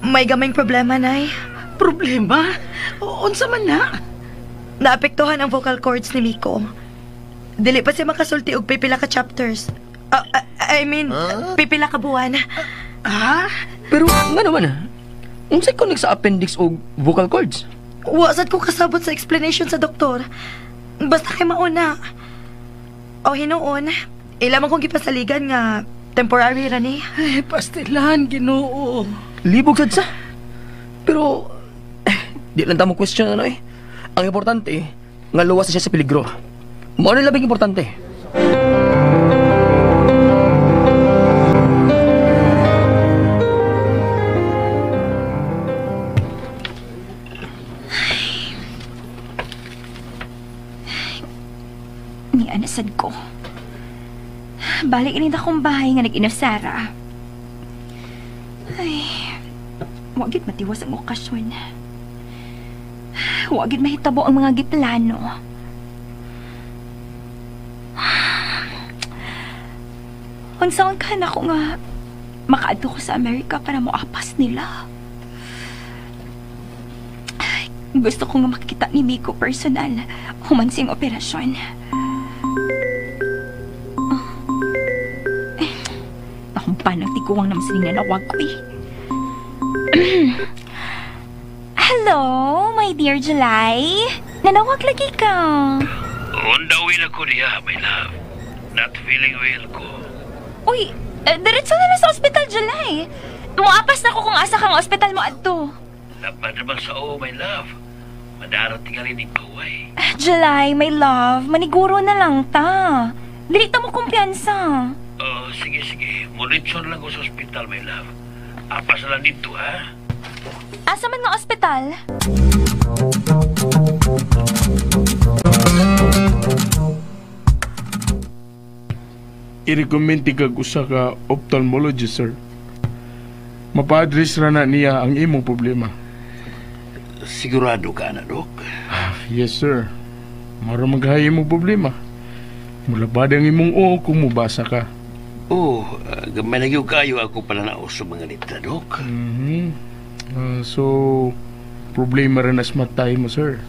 Speaker 8: gamay problema, Nay.
Speaker 5: Problema? Unsa man na?
Speaker 8: Naapektuhan ang vocal cords ni Miko. Dili pa siya makasulti og pipila ka chapters. I mean, pipila ka buwan.
Speaker 5: Ah?
Speaker 4: Pero nga naman, unsay connect sa appendix og vocal cords?
Speaker 8: Wa sad ko kasabot sa explanation sa doktor. Basta kay mauna. O hinuon, ila man kong gipasaligan nga temporary ra ni.
Speaker 5: Ay, pastilan, Ginoo.
Speaker 4: Libog sad sa. Pero di lang tamo question ano eh. Ang importante, nga luwas na siya sa peligro. Mao na labing importante.
Speaker 7: Ni anasad ko. Balik init akong bahay nga nag-inasara. Ay, wagit matiwas ang okasyon. Wagit mahitabo ang mga giplano. Unsaon ka na ko nga makaadto ko sa Amerika para moapas nila. Ay, gusto ko nga makita ni Miko personal human siyang operasyon. Akong panang tiguang naman sining nanawag ko eh. Hello, my dear July. Nanawag lagi ka.
Speaker 6: Undawin ako niya, my love. Not feeling well ko.
Speaker 7: Uy, diretso na lang sa ospital, July. Muapas na ko kung asa kang ospital mo adto.
Speaker 6: Laban naman sa o, my love. Madarating nga rin ikaw ay.
Speaker 7: July, my love, maniguro na lang ta. Dili ta mo kumpiyansa.
Speaker 6: Oh, sige, sige. Muritson lang ko sa ospital, my love. Apas na lang dito, ha?
Speaker 7: Asa man nga ospital?
Speaker 11: I-recommend kag usa ka ophthalmologist, sir. Mapa-address ra na niya ang imong problema.
Speaker 6: Sigurado ka na, Dok?
Speaker 11: Yes, sir. Mara maghayi imong problema. Mulabad ang imong oo kung mubasa ka.
Speaker 6: Oh, gamay na gyud kayo ako pananaw sa mga litra, Dok.
Speaker 11: Mm-hmm. So, problema rin as matay mo, sir.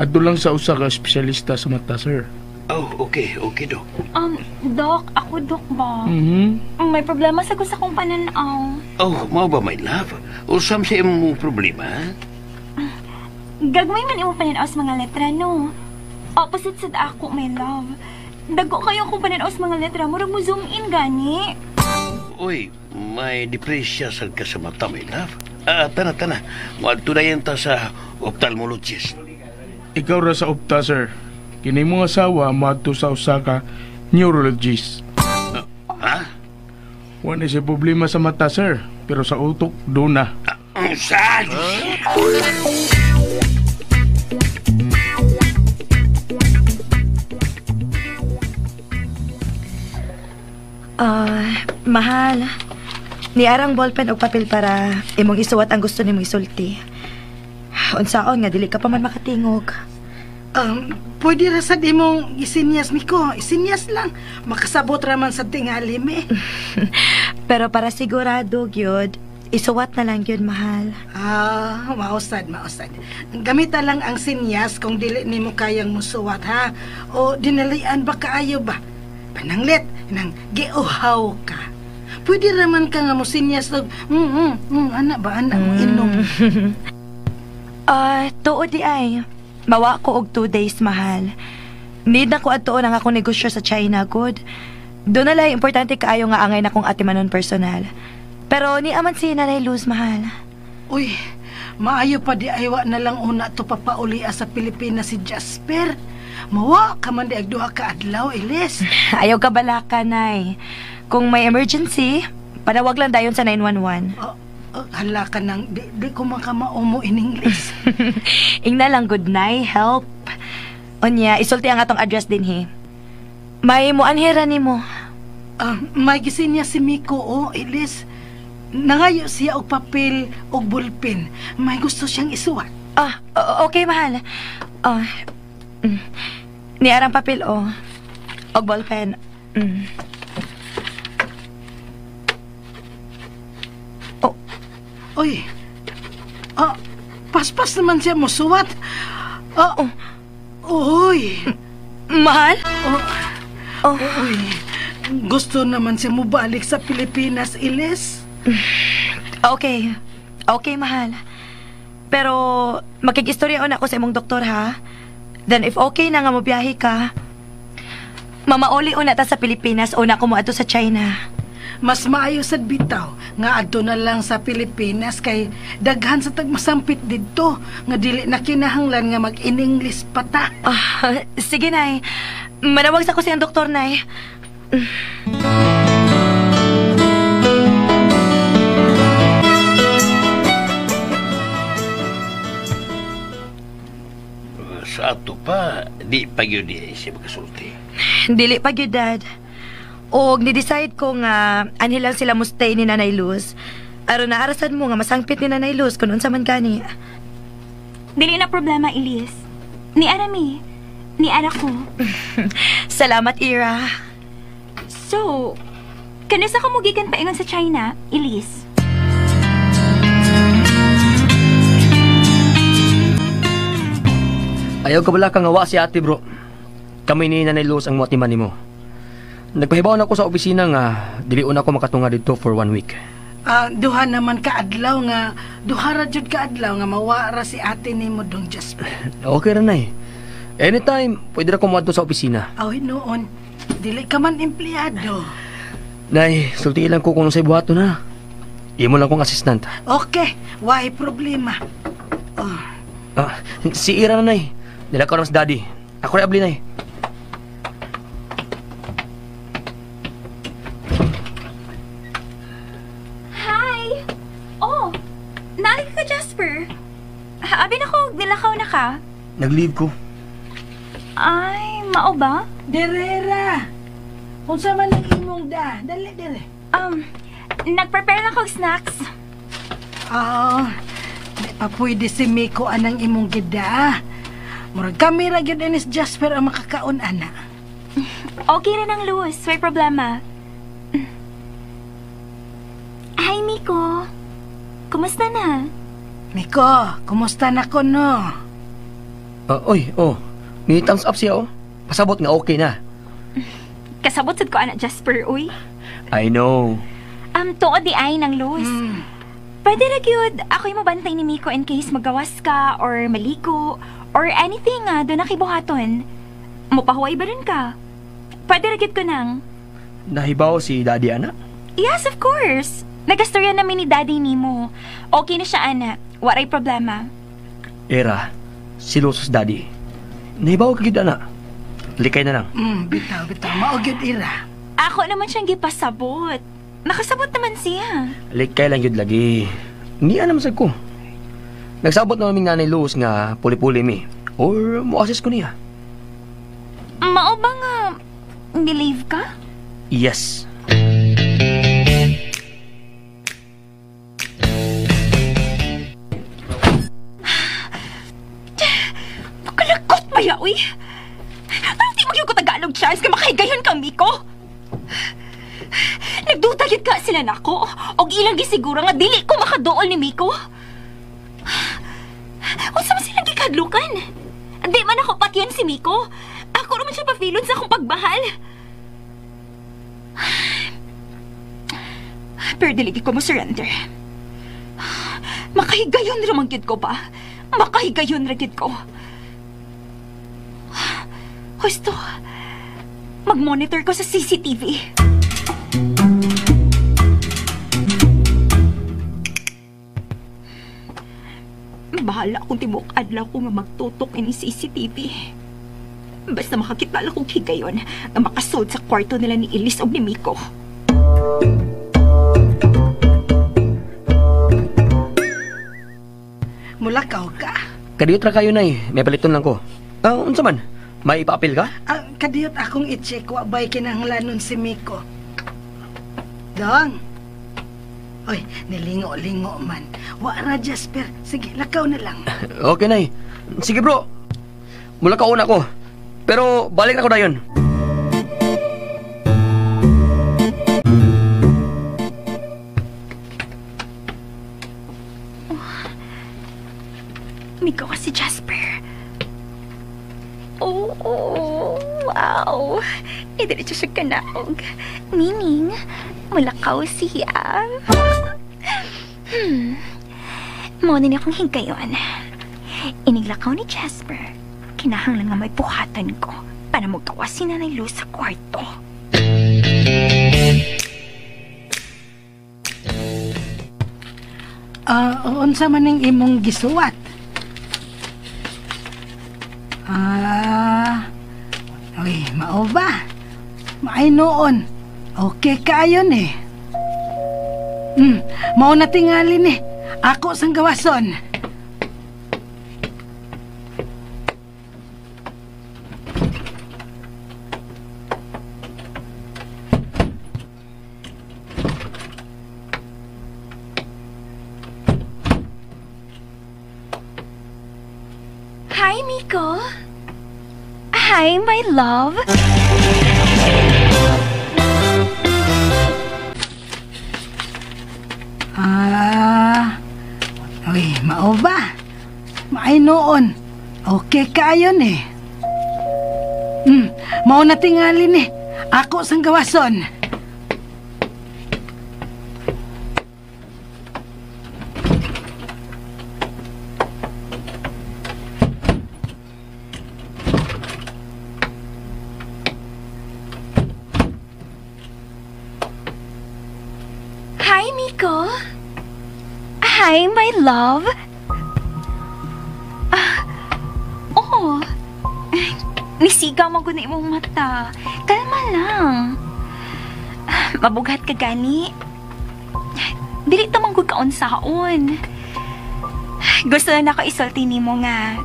Speaker 11: Adto lang sa usa ka espesyalista sa mata, sir.
Speaker 6: Oh, okay, okay, Dok.
Speaker 7: Dok, ako, Dok ba?
Speaker 11: Mm-hmm.
Speaker 7: May problema sa gusto kong pananaw.
Speaker 6: Oh, mao ba, my love? Usam sa imong problema?
Speaker 7: Gagmay man imong pananaw sa mga letra, no? Opposite sad ako, my love. Dago kayo kung pananaw sa mga letra, murag mo zoom in gani.
Speaker 6: Uy, may depresya sad ka sa mata, my love. Tana, tana. Muadto na yan ta sa ophthalmologist.
Speaker 11: Ikaw ra sa opta, sir. Kini mong asawa moadto sa usa ka neurologist.
Speaker 6: Ha?
Speaker 11: Wa na siya problema sa mata, sir. Pero sa utok, doon na.
Speaker 6: Saan?
Speaker 8: Mahal. Niarang ballpen og papel para imong isuwat ang gusto nimong isulti. Unsaon nga dili ka pa man makatingog.
Speaker 5: Pwede ra sad imong isinyas, Miko. Isinyas lang. Makasabot ra man sa tingali mi.
Speaker 8: Pero para sigurado gyud, isuwat na lang gyud, mahal.
Speaker 5: Ah, mausad, mausad. Gamita lang ang sinyas kung dili nimo kayang musuwat, ha? O dinalian ba kaayo ba? Pananglit nang giuhaw ka. Pwede raman ka nga mo sinyas og ana ba ana mo inom.
Speaker 8: Tuod di ay. Mawa ko og 2 days, mahal. Need na ko adtuon ang akong negosyo sa China, good. Doon na lang importante kaayo nga angay na kong ate manon personal. Pero ni aman si Nanay Luz, mahal.
Speaker 5: Uy, maayo pa di ay wa na lang una to papaulia sa Pilipinas si Jasper. Mawa ka man di ag duha ka adlaw, Elis.
Speaker 8: Ayaw ka balaka, Nay. Kung may emergency, panawag lang dayon sa 911.
Speaker 5: Hala ka nang, di ko makamaumo in English.
Speaker 8: Ingna lang, good night, help. Unya, isulti ang atong address din, he. May muanhera ni mo.
Speaker 5: May gisinya si Miko, oh, Elis. Nangayo siya og papel og bulpen. May gusto siyang isuwat.
Speaker 8: Okay, mahal. Niarang papel, oh. Og ballpen.
Speaker 5: Oh. Uy. Paspas naman siya musuwat. Oh. Uy.
Speaker 8: Mahal?
Speaker 5: Oh. Uy. Gusto naman siya mubalik sa Pilipinas, Elise.
Speaker 8: Okay. Okay, mahal. Pero makig-istorya na ako sa imong doktor, ha? Then if okay na nga mobiyahe ka, mamauli una ta sa Pilipinas o na ko moadto sa China.
Speaker 5: Mas maayo sad bitaw nga adto na lang sa Pilipinas kay daghan sa tagmasampit didto nga dili na kinahanglan nga mag-in-English pa ta.
Speaker 8: Sige, Nay. Manawag sa ko siyang doktor, Nay.
Speaker 6: Sa ato pa, di pa yun di siya makasulti.
Speaker 8: Dili pa gyud, Dad. Og ni-decide ko nga anhi lang sila mo stay ni Nanay Luz. Aron naarasan mo nga masangpit ni Nanay Luz kung unsa man gani.
Speaker 7: Dili na problema, Elise. Ni Arami. Ni ara ko.
Speaker 8: Salamat, Ira.
Speaker 7: So, kanus ka mo gikan paingon sa China, Elise?
Speaker 4: Ayaw ka bala kang awa si ate, bro. Kami ni Nanay Luz ang motiman nimo. Nagpahibaw na ako sa opisina nga dili una ko makatunga dito for 1 week.
Speaker 5: Duha naman kaadlaw nga, duha ra jud kaadlaw nga mawara si ate nimo dong Jasper.
Speaker 4: Okay ra nay. Anytime pwede ra ko moadto sa opisina.
Speaker 5: Aw noon, dili ka man empleyado.
Speaker 4: Nay, sulti lang ko kung unsay buhaton na. Imo lang kong assistant.
Speaker 5: Okay, why problema? Oh.
Speaker 4: Si Ira na nay. Nilakaw na si daddy. Ako rin abli nay.
Speaker 7: Hi! Oh, nalik ka, Jasper. Abi na ko, nilakaw na ka.
Speaker 4: Nag-leave ko.
Speaker 7: Ay, mao ba?
Speaker 5: Derera! Unsa man ang imong da? Dali, dere.
Speaker 7: Nag-prepare lang kog snacks.
Speaker 5: Di pa pwede si Miko anang imong gida. Murag kami ra gyud ni Jasper ang makakaon ana.
Speaker 7: Okay na nang Luz, may problema. Hi, Miko. Kumusta na?
Speaker 5: Miko, kumusta na ko no?
Speaker 4: Oy, oh. Ni thumbs up siya oh. Pasabot nga okay na.
Speaker 7: Kasabot sad ko ana Jasper, uy.
Speaker 4: I know.
Speaker 7: Tuod di ay ng Luz. Pwede ra gyud ako'y mabantay ni Miko in case magawas ka or maligo or anything nga doon nakibuhaton. Mupahuway ba rin ka? Pwede ra gyud ko nang.
Speaker 4: Nahibaw si Daddy, ana?
Speaker 7: Yes, of course. Nagastorya namin ni Daddy nimo. Okay na siya, ana. Waray problema.
Speaker 4: Era, silosos Daddy. Nahibaw ka gyud, ana. Likay na lang.
Speaker 5: Bitaw, bitaw. Mao gyud, Ira.
Speaker 7: Ako naman siyang gipasabot. Nakasabot naman siya.
Speaker 4: Likay lang gyud lagi. Niya naman sad ko. Nagsabot na kaming Nanay Luz nga puli-puli mi. Or mo-assist ko niya.
Speaker 7: Mao ba nga ni-leave ka?
Speaker 4: Yes.
Speaker 7: Makalagot ba ya, uy? Parang di magyog ko Tagalog, Charles, kaya makahigayon kang Miko. Nagduda yun ka sila nako. Og ilang gisiguro nga dili ko makadool ni Miko. Unsa man silang gikadlukan? Di man ako patyon si Miko. Ako naman siya pafilon sa akong pagbahal. Pero dili ko mo surrender. Makahigayon ra man gyud ko ba? Makahigayon ra gyud ko. Husto, mag-monitor ko sa CCTV. Bahala akong tibuok adlaw ko nga magtutok ini CCTV. Basta makakita lang kong higayon nga makasod sa kwarto nila ni Elise og ni Miko.
Speaker 5: Mulakaw ka?
Speaker 4: Kadiyot ra kayo, Nay. May paliton lang ko. Unsa man? May ipa-apil ka?
Speaker 5: Kadiyot akong i-check wa bay kinahanglanon si Miko. Dong. Oy, nilingo-lingo man. Wa ra, Jasper. Sige, lakaw na lang.
Speaker 4: Okay, Nay. Sige, bro. Mula ka una ko. Pero balik na ko dayon.
Speaker 7: Migo si Jasper. Oh, wow. Idiretso siya kanaog. Meaning, mulakaw siya. Mao na akong higayon. Iniglakaw ni Jasper. Kinahanglan nga may buhatan ko para magkawas si Nanay Luz sa kwarto.
Speaker 5: Unsa man ning imong gisuwat? Uy, mao ba? Maay noon. Okay kaayo ni. Mao na tingali ni. Ako sang gawason.
Speaker 7: Hi, Miko. Hi, my love.
Speaker 5: Uy, mao ba? Maay noon. Okay kaayo ni. Mao na tingali ni. Ako sang gawason.
Speaker 7: Hi, Miko. Hi, my love. Oh. Nisigaw mo ko na imong mata. Kalma lang. Mabughat ka gani. Dili ta man gud kaon-saon. Gusto na nako isulti nimo nga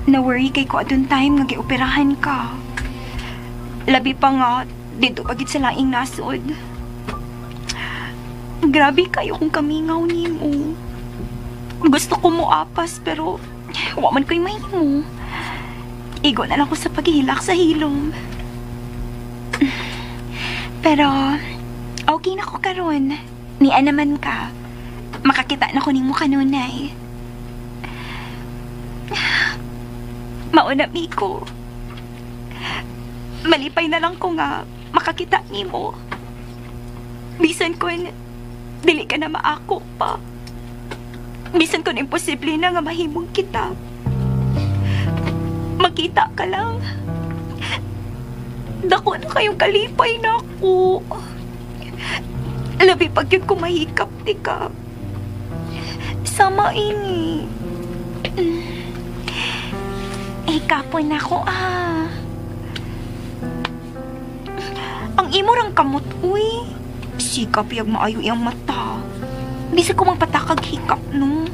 Speaker 7: na-worry kay ko atong time nga gioperahan ka. Labi pa nga dito pagid sa laing nasod. Grabe kayo kung kamingaw nimo. Gusto ko mo apas pero wa man ko'y mahimo. Igo na lang ko sa paghilak sa hilom. Pero okay na ko karon. Niya naman ka. Makakita na ko nimo kanunay. Mauna, Miko. Malipay na lang ko nga makakita nimo. Bisan kun dili ka na maako pa. Bisan kun imposible na nga mahimong kita. Makita ka lang. Dako na kayong kalipay na ako. Labi pag yun kumahikap di ka. Sama ini. Hikapon na ako ah. Ang imo rang kamot, uy. Sikap yag maayo iyang mata. Bisa ko magpatakag hikap, no?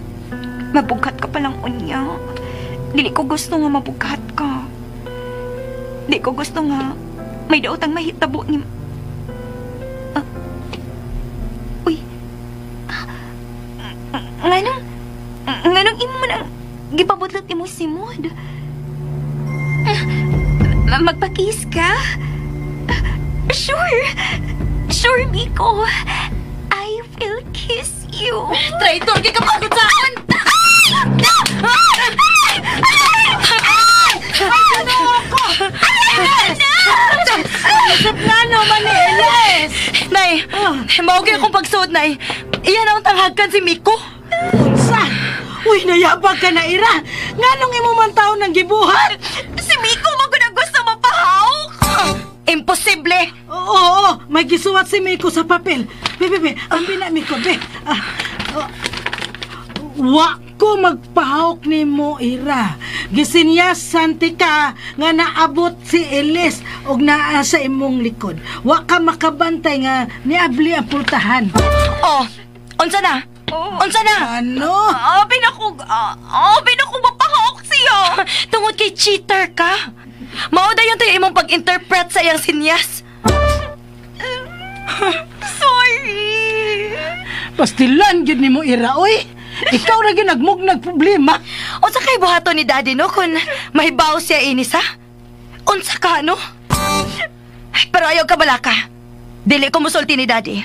Speaker 7: Mabughat ka palang unya. Dili ko gusto nga mabughat ka. Di ko gusto nga may daotang mahitabo ni... Uy. Nganong imo man ang gipabudlot imo simod? Magpakis ka? Sure. Sure, Miko. I will kiss you.
Speaker 8: Traitor kay kapagod sa akin!
Speaker 5: Ay, ko! Isip nga naman ni Elis!
Speaker 8: Nay, maugi akong pagsuod, Nay. Iyan ang tanghagkan si Miko.
Speaker 5: Unsa? Uy, nayabag ka na, Ira. Nganong imo man taon ng gibuhat?
Speaker 7: Si Miko man ang gusto mapahawk.
Speaker 8: Imposible!
Speaker 5: Oo, may gisuwat si Miko sa papel. Be, ang bina, Miko, be. Wa ko magpahawk ni mo, Ira. Gisinyasan ti ka nga naabot si Elis og naa sa imong likod. Wa ka makabantay nga niabli ang pultahan.
Speaker 8: Oh, unsa na? Unsa na?
Speaker 5: Ano?
Speaker 7: Abi na ko mapahawk siya.
Speaker 8: Tungod kay cheater ka. Mao dayon tayo imong pag-interpret sa iyang sinyas.
Speaker 7: Sorry.
Speaker 5: Pastilan gyud nimo, Ira, oy. Ikaw ra gyud nagmugnag problema.
Speaker 8: Unsa kay buhaton ni Daddy no kun mahibaw siya inis ha? Unsa ka no? Pero ayaw ka balaka. Dili ko musulti ni Daddy.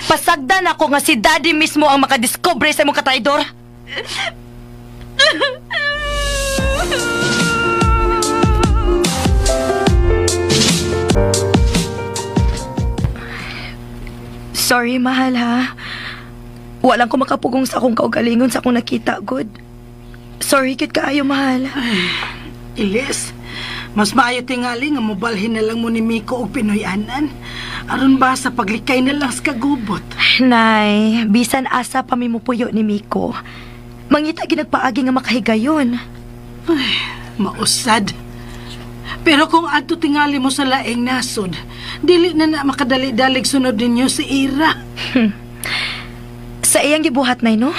Speaker 8: Pasagdan ako nga si Daddy mismo ang makadiskubre sa imong katraidor. Sorry, mahal, ha? Walang ko makapugong sa akong kaugalingon sa akong nakita, good. Sorry, kit kaayo, mahal.
Speaker 5: Ilis, mas maayo tingali nga mobalhin na lang mo ni Miko og Pinoy-anan. Aron ba sa paglikay na lang sa kagubot?
Speaker 8: Nay, bisan asa pa mi mupuyo ni Miko. Mangita ginagpaagi nga makahigayon.
Speaker 5: Ay, mausad. Pero kung adto tingali mo sa laing nasod, dili na na makadali-dalig sunod ninyo si Ira.
Speaker 8: Sa iyang gibuhat, Nay, no?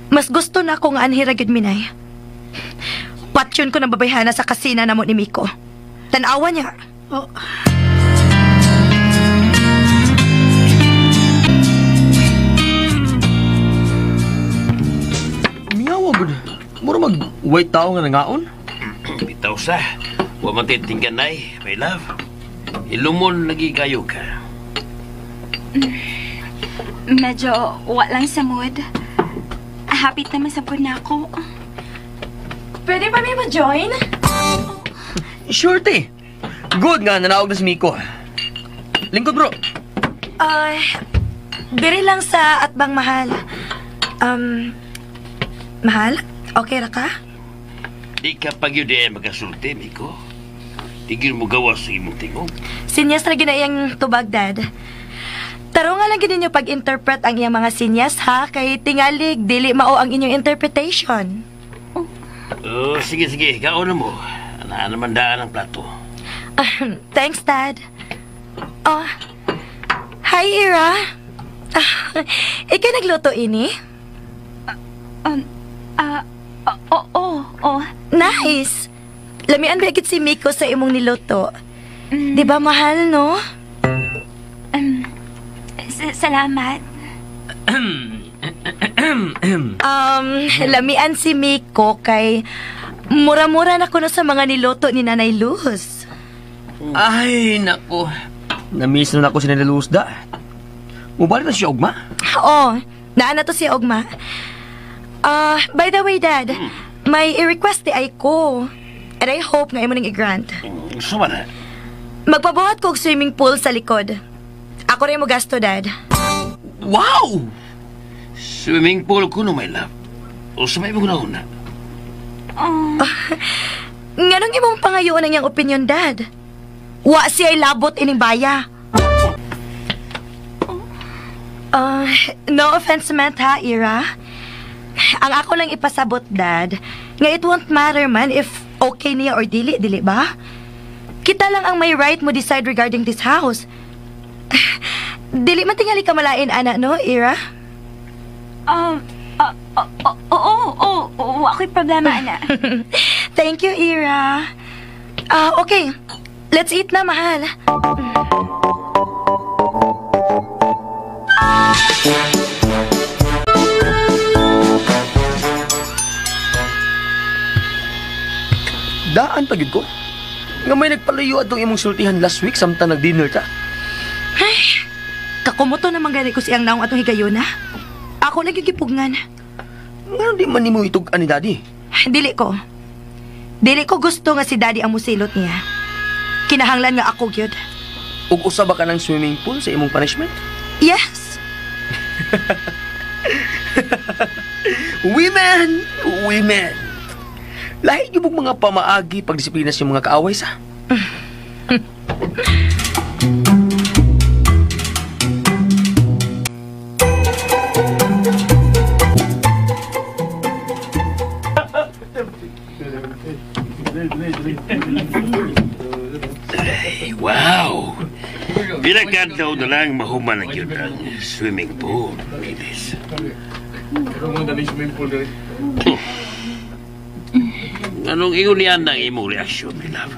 Speaker 8: Mas gusto na ako nga anhira gyud mi, Nay. Patyon ko ng babayhana sa kasina namo ni Miko. Tanawa niya.
Speaker 5: Oh.
Speaker 4: Miyawa gud. Mura mag white tao nga nangaon.
Speaker 6: Bitaw sa. Wa man titinggan, Nay, my love. Ilumon lagi kayo ka.
Speaker 7: Medyo wa lang sa mood. Hapit naman sa na ako.
Speaker 8: Pwede pa may ma-join?
Speaker 4: Sure, te. Good nga, nanaog na si Miko. Lingkod, bro.
Speaker 8: Diri lang sa atbang, mahal. Mahal, okay ra ka?
Speaker 6: Di ka pag yun ay magkasulti, Miko. Tigil mo gawa sa imong tingog.
Speaker 8: Sinyas ra gina iyang tubag, Dad. Taro nga lang gid ninyo pag-interpret ang iyang mga sinyas, ha? Kay tingalig, dili mao ang inyong interpretation.
Speaker 6: Oh, sige, sige. Kaon na mo. Anaan naman daan ang plato.
Speaker 8: Thanks, Dad. Oh, hi, Ira. Ikaw nagluto, ini?
Speaker 7: Oo.
Speaker 8: Nice. Lamian ba si Miko sa imong niluto? Di ba mahal, no?
Speaker 7: Salamat.
Speaker 8: Lamian si Miko kay mura-mura na kuno sa mga niluto ni Nanay Luz.
Speaker 4: Ay, nako. Namiss na ako si Nanay Luz da. Mubalik na siya, Ugma?
Speaker 8: Oo, naa na to si Ugma. By the way, Dad, may i-request di ay ko. And I hope nga imo nang i-grant.
Speaker 6: Suma na.
Speaker 8: Magpabuhat ko og swimming pool sa likod. Ako rin mo gasto, Dad.
Speaker 4: Wow!
Speaker 6: Swimming pool ko no, my love. O sa may mga una.
Speaker 8: Nganong imong pangayoon ang iyang opinion, Dad? Wa siya labot ining baya. No offense meant, ha, Ira? Ang ako lang ipasabot, Dad, nga it won't matter man if okay niya or dili, dili ba? Kita lang ang may right mo decide regarding this house. Dili man tingali ka malain, ana, no, Ira?
Speaker 7: Oo, ako'y problema, ana.
Speaker 8: Thank you, Ira. Okay, let's eat na, mahal.
Speaker 4: Daan pa gyud ko. Nga may nagpalayo atong imong sultihan last week samtang nag-dinner ta.
Speaker 8: Ay, kakumuto naman gani ko siyang naong atong higayona. Ako lagi gipugngan.
Speaker 4: Ngano di man nimo itug-an ni Daddy?
Speaker 8: Dili ko. Dili ko gusto nga si Daddy ang musilot niya. Kinahanglan nga ako gyud.
Speaker 4: Ug usa ba ka ng swimming pool sa imong punishment?
Speaker 8: Yes.
Speaker 4: Women, women. Lahi gyud mga pamaagi pagdisiplina sa mga kaaway sa.
Speaker 6: Ay, wow! Pinagkadlaw na lang mahuman ang yun ang swimming pool, ladies. Anong ingon niyan ang imong reaksyon, my love?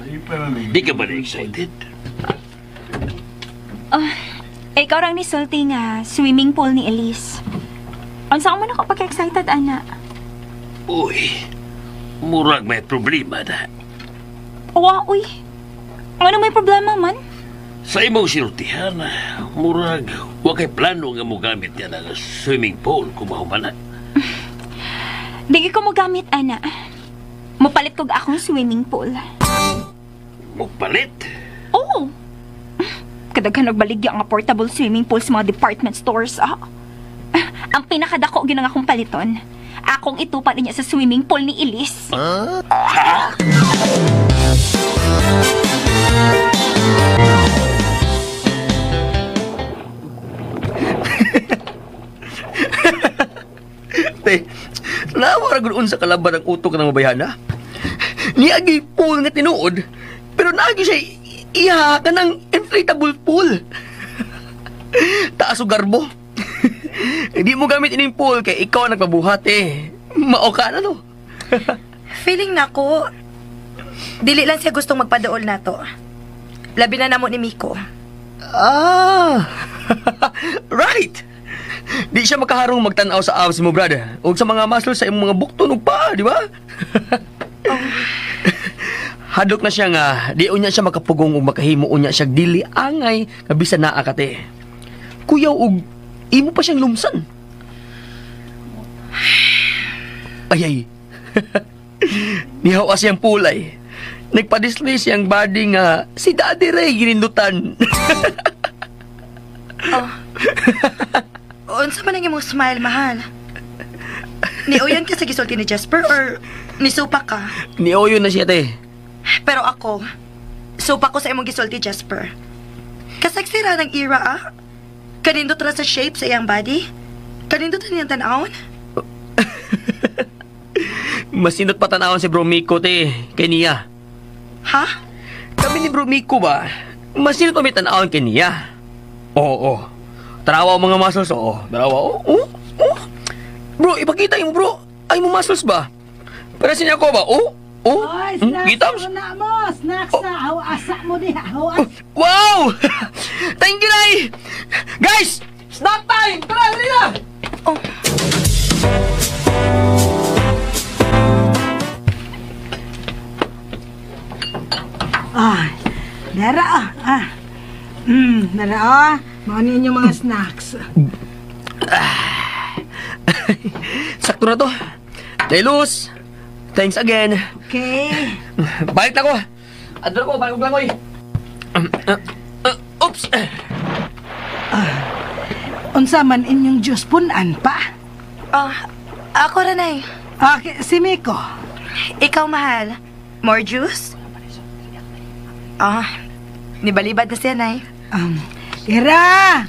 Speaker 6: Di ka ba na-excited?
Speaker 7: Oh, ikaw rang nisulti nga swimming pool ni Elise. Unsa mo na ko pagka-excited, ana?
Speaker 6: Uy, murag may problema na.
Speaker 7: Wa, uy. Ano may problema man?
Speaker 6: Sa imong sinultihan, murag wa kay plano nga mogamit niya ng swimming pool kung mahuman na.
Speaker 7: Dili ko mo gamit, ana. Mupalit kog akong swimming pool.
Speaker 6: Mupalit?
Speaker 7: Oo. Kadaghan nagbaligya nga portable swimming pool sa mga department stores, ah. Ang pinakadako gyud ang akong paliton. Akong itupan niya sa swimming pool ni Elise.
Speaker 6: Ha?
Speaker 4: Te, nawa ra gud unsa kalaban ang utok ng mabayhana. Niagi pool nga tinuod, pero naagi siya iya kanang inflatable pool. Taas og garbo. Hindi mo gamit ining pool kay ikaw ang nagpabuhat eh. Mao ka na no.
Speaker 8: Feeling nako, dili lang siya gustong magpadaol nato. Labi na namo ni Miko.
Speaker 4: Ah, right. Di siya makaharong magtan-aw sa abs mo, brother. O sa mga muscle sa imong mga bukton ug paa, di ba? Hadlok na siya nga, di unya siya makapugong ug makahimo unya siya dili angay nga bisan naa ka te. Kuyaw og imo pa siyang lumsan. Ay ay. Nihawa siyang pulay. Nagpa-display siyang body nga si Daddy Ray ginindutan.
Speaker 8: Oh. Unsa man ang imong smile, mahal? Niuyon ka sa gisulti ni Jasper or nisupa ka?
Speaker 4: Niuyon na siya, te.
Speaker 8: Pero ako, supa ko sa imong gisulti, Jasper. Kasaksira ng era, ah. Kanindot ra sa shape sa iyang body? Kanindot ra niyang tan-awon?
Speaker 4: Masindot pa tan-awon si Bro Miko, te. Kay niya.
Speaker 8: Ha?
Speaker 4: Kami ni Bro Miko ba? Masindot pa may tan-awon kay niya. Oo. Tarawa ang mga muscles, oo. Tarawa, oo. Oo, oo. Bro, ipakita mo, bro. Ay mo muscles ba? Pero sinya ko ba? Oo. Oo.
Speaker 5: Oy, snacks
Speaker 4: Kita mo.
Speaker 5: na mo. Snacks na. Haw, asa mo diha. Haw, asa.
Speaker 4: Wow! Thank you, Nay! Guys! Snack time! Tara, dali na!
Speaker 8: Oh.
Speaker 5: Ah, dara, ah. Ah. Dara, ah. Mga ninyo mga snacks.
Speaker 4: Sakto na to. Nay Luz, thanks again.
Speaker 5: Okay.
Speaker 4: Balik na ko. Adto ko, balik ko lang, oy. Oops.
Speaker 5: Unsa man inyong juice punan pa?
Speaker 8: Ah, ako ra, Nay.
Speaker 5: Okay, si Miko.
Speaker 8: Ikaw, mahal. More juice? Ah, nibalibad na siya, Nay.
Speaker 5: Ira!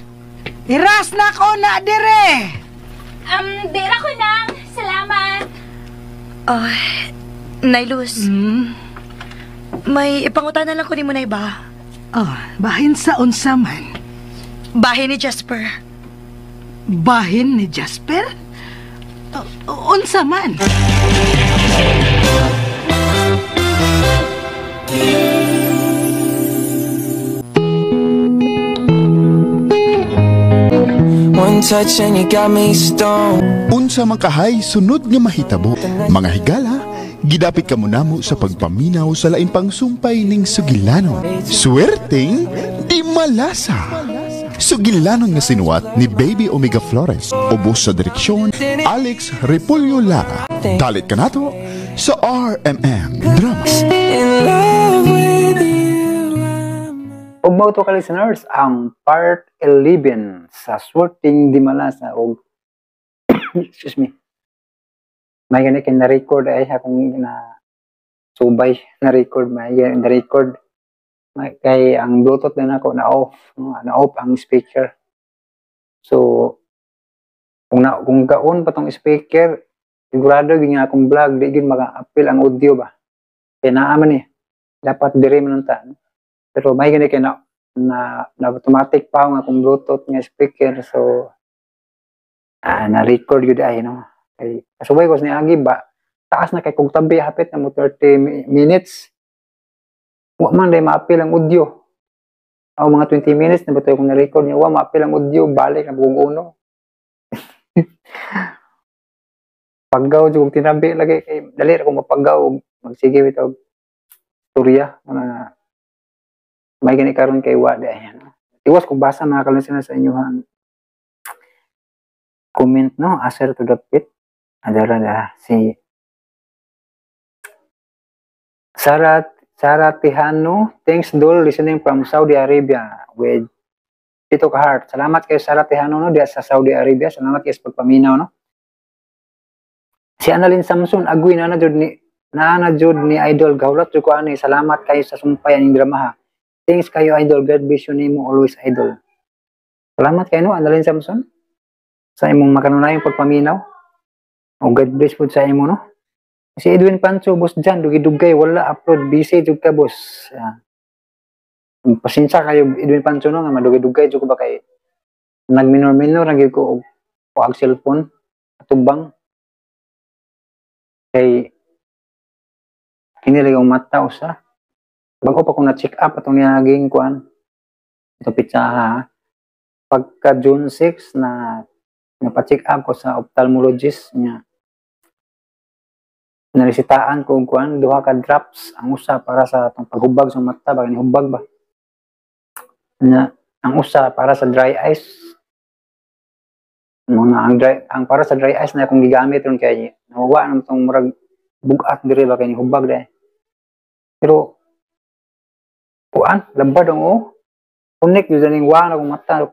Speaker 5: Ira, snack o na, dire!
Speaker 7: Dira ko nang. Salamat.
Speaker 8: Oh, Nay Luz. May ipangutana lang ko ni mo, Nay, ba?
Speaker 5: Oh, bahin sa unsa man?
Speaker 8: Bahin ni Jasper.
Speaker 5: Bahin ni Jasper? Unsa man?
Speaker 2: One touch and you got me stoned.
Speaker 3: Unsa man kahay sunod nga mahitabo, mga higala, gidapit kamo namo sa pagpaminaw sa lain pang sumpay ning sugilanon. Swerteng di malasa. Sugilanon nga sinuwat ni Baby Omega Flores, ubos sa direksyon Alex Repolyo Lara. Dalit ka nato sa RMN Drama.
Speaker 2: In love with you.
Speaker 1: Ug mao to ka listeners ang part 11 sa Swerteng Di Malasa og excuse me. May gani kay na-record ay akong na subay na record, may gani na record. May, kay ang Bluetooth na nako na off, no? Na off ang speaker. So kung gaon pa tong speaker, sigurado gyud nga akong vlog di gyud maka-appeal ang audio ba. Kay naa man ni. Dapat diri man unta, no? Pero may gani kay na automatic pa ang akong Bluetooth nga speaker, so na-record gyud ay, no. Kay kasubay ko ni agi ba, taas na kay kog tabi hapit na mo 30 minutes. Wa man day ma-appeal ang audio. Aw mga 20 minutes na ba to kung na-record niya, wa ma-appeal ang audio, balik na bugong uno. Paggaw jud kog tinabi lagi kay dali ra ko mapaggaw og magsige bitaw storya na may gani karon kay wa di ayan. Iwas kung basa mga kalistener sa inyong comment, no, aser to the pit. Adara na si Sarah Sarah Tihano, thanks Dol, listening from Saudi Arabia with pito ka heart. Salamat kay Sarah Tihano, no, diya sa Saudi Arabia. Salamat kay sa pagpaminaw, no. Si Annalyn Samson, agoy na jud ni idol, gahulat jud ko ani. Salamat kayo sa sumpay aning drama ha. Thanks kayo, idol. God bless you nimo always, idol. Salamat kayo, no, Annalyn Samson, sa imong makanunayong pagpaminaw. O God bless po sa imo, no. Si Edwin Pancho, boss dyan, dugi-dugay, wala upload, busy jud ka, boss. Pasensya kayo, Edwin Pancho, no, nga madugay-dugay jud ko ba kay nagminor-minor na gyud ko og kuag cellphone atubang kay kini lagi ang mata usa. Bago pa ko na check up atong niaging kuan. Ito pitsa ha. Pagka June 6 na napa-check up ko sa ophthalmologist niya, naresitaan ko og kuan, duha ka drops, ang usa para sa atong paghubag sa mata ba, hubag ba na, ang usa para sa dry eyes. Mga ang dry, ang para sa dry eyes na akong gigamit ron kay nahuwa naman tong murag bugat diri ba kay hubag dai. Pero kuan, labad ang oh connect jud ning wa na akong mata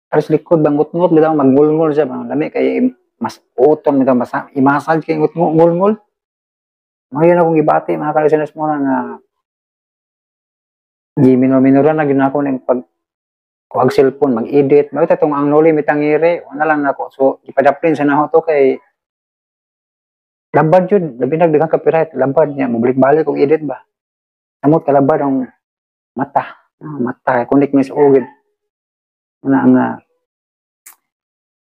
Speaker 1: aris likod bang ngut-ngut bitaw, maggulngol siya ba, lami kay mas uton bitaw, mas i-massage kay ngut-ngulngol. Mga yun akong gibati, mga kalistenes mo, na nga gi-minor-minoran na gyud nako ning pag kuag cellphone, mag-edit. Bakit itong ang Noli Me Tangere, wala lang nako. So, ipadaplin sa naho to kay labad yun, labi nag daghang copyright, labad niya, mabalik-balik kong edit ba. Samot kalabad ang mata. Ah, mata, connect mi sa ugid. Una nga,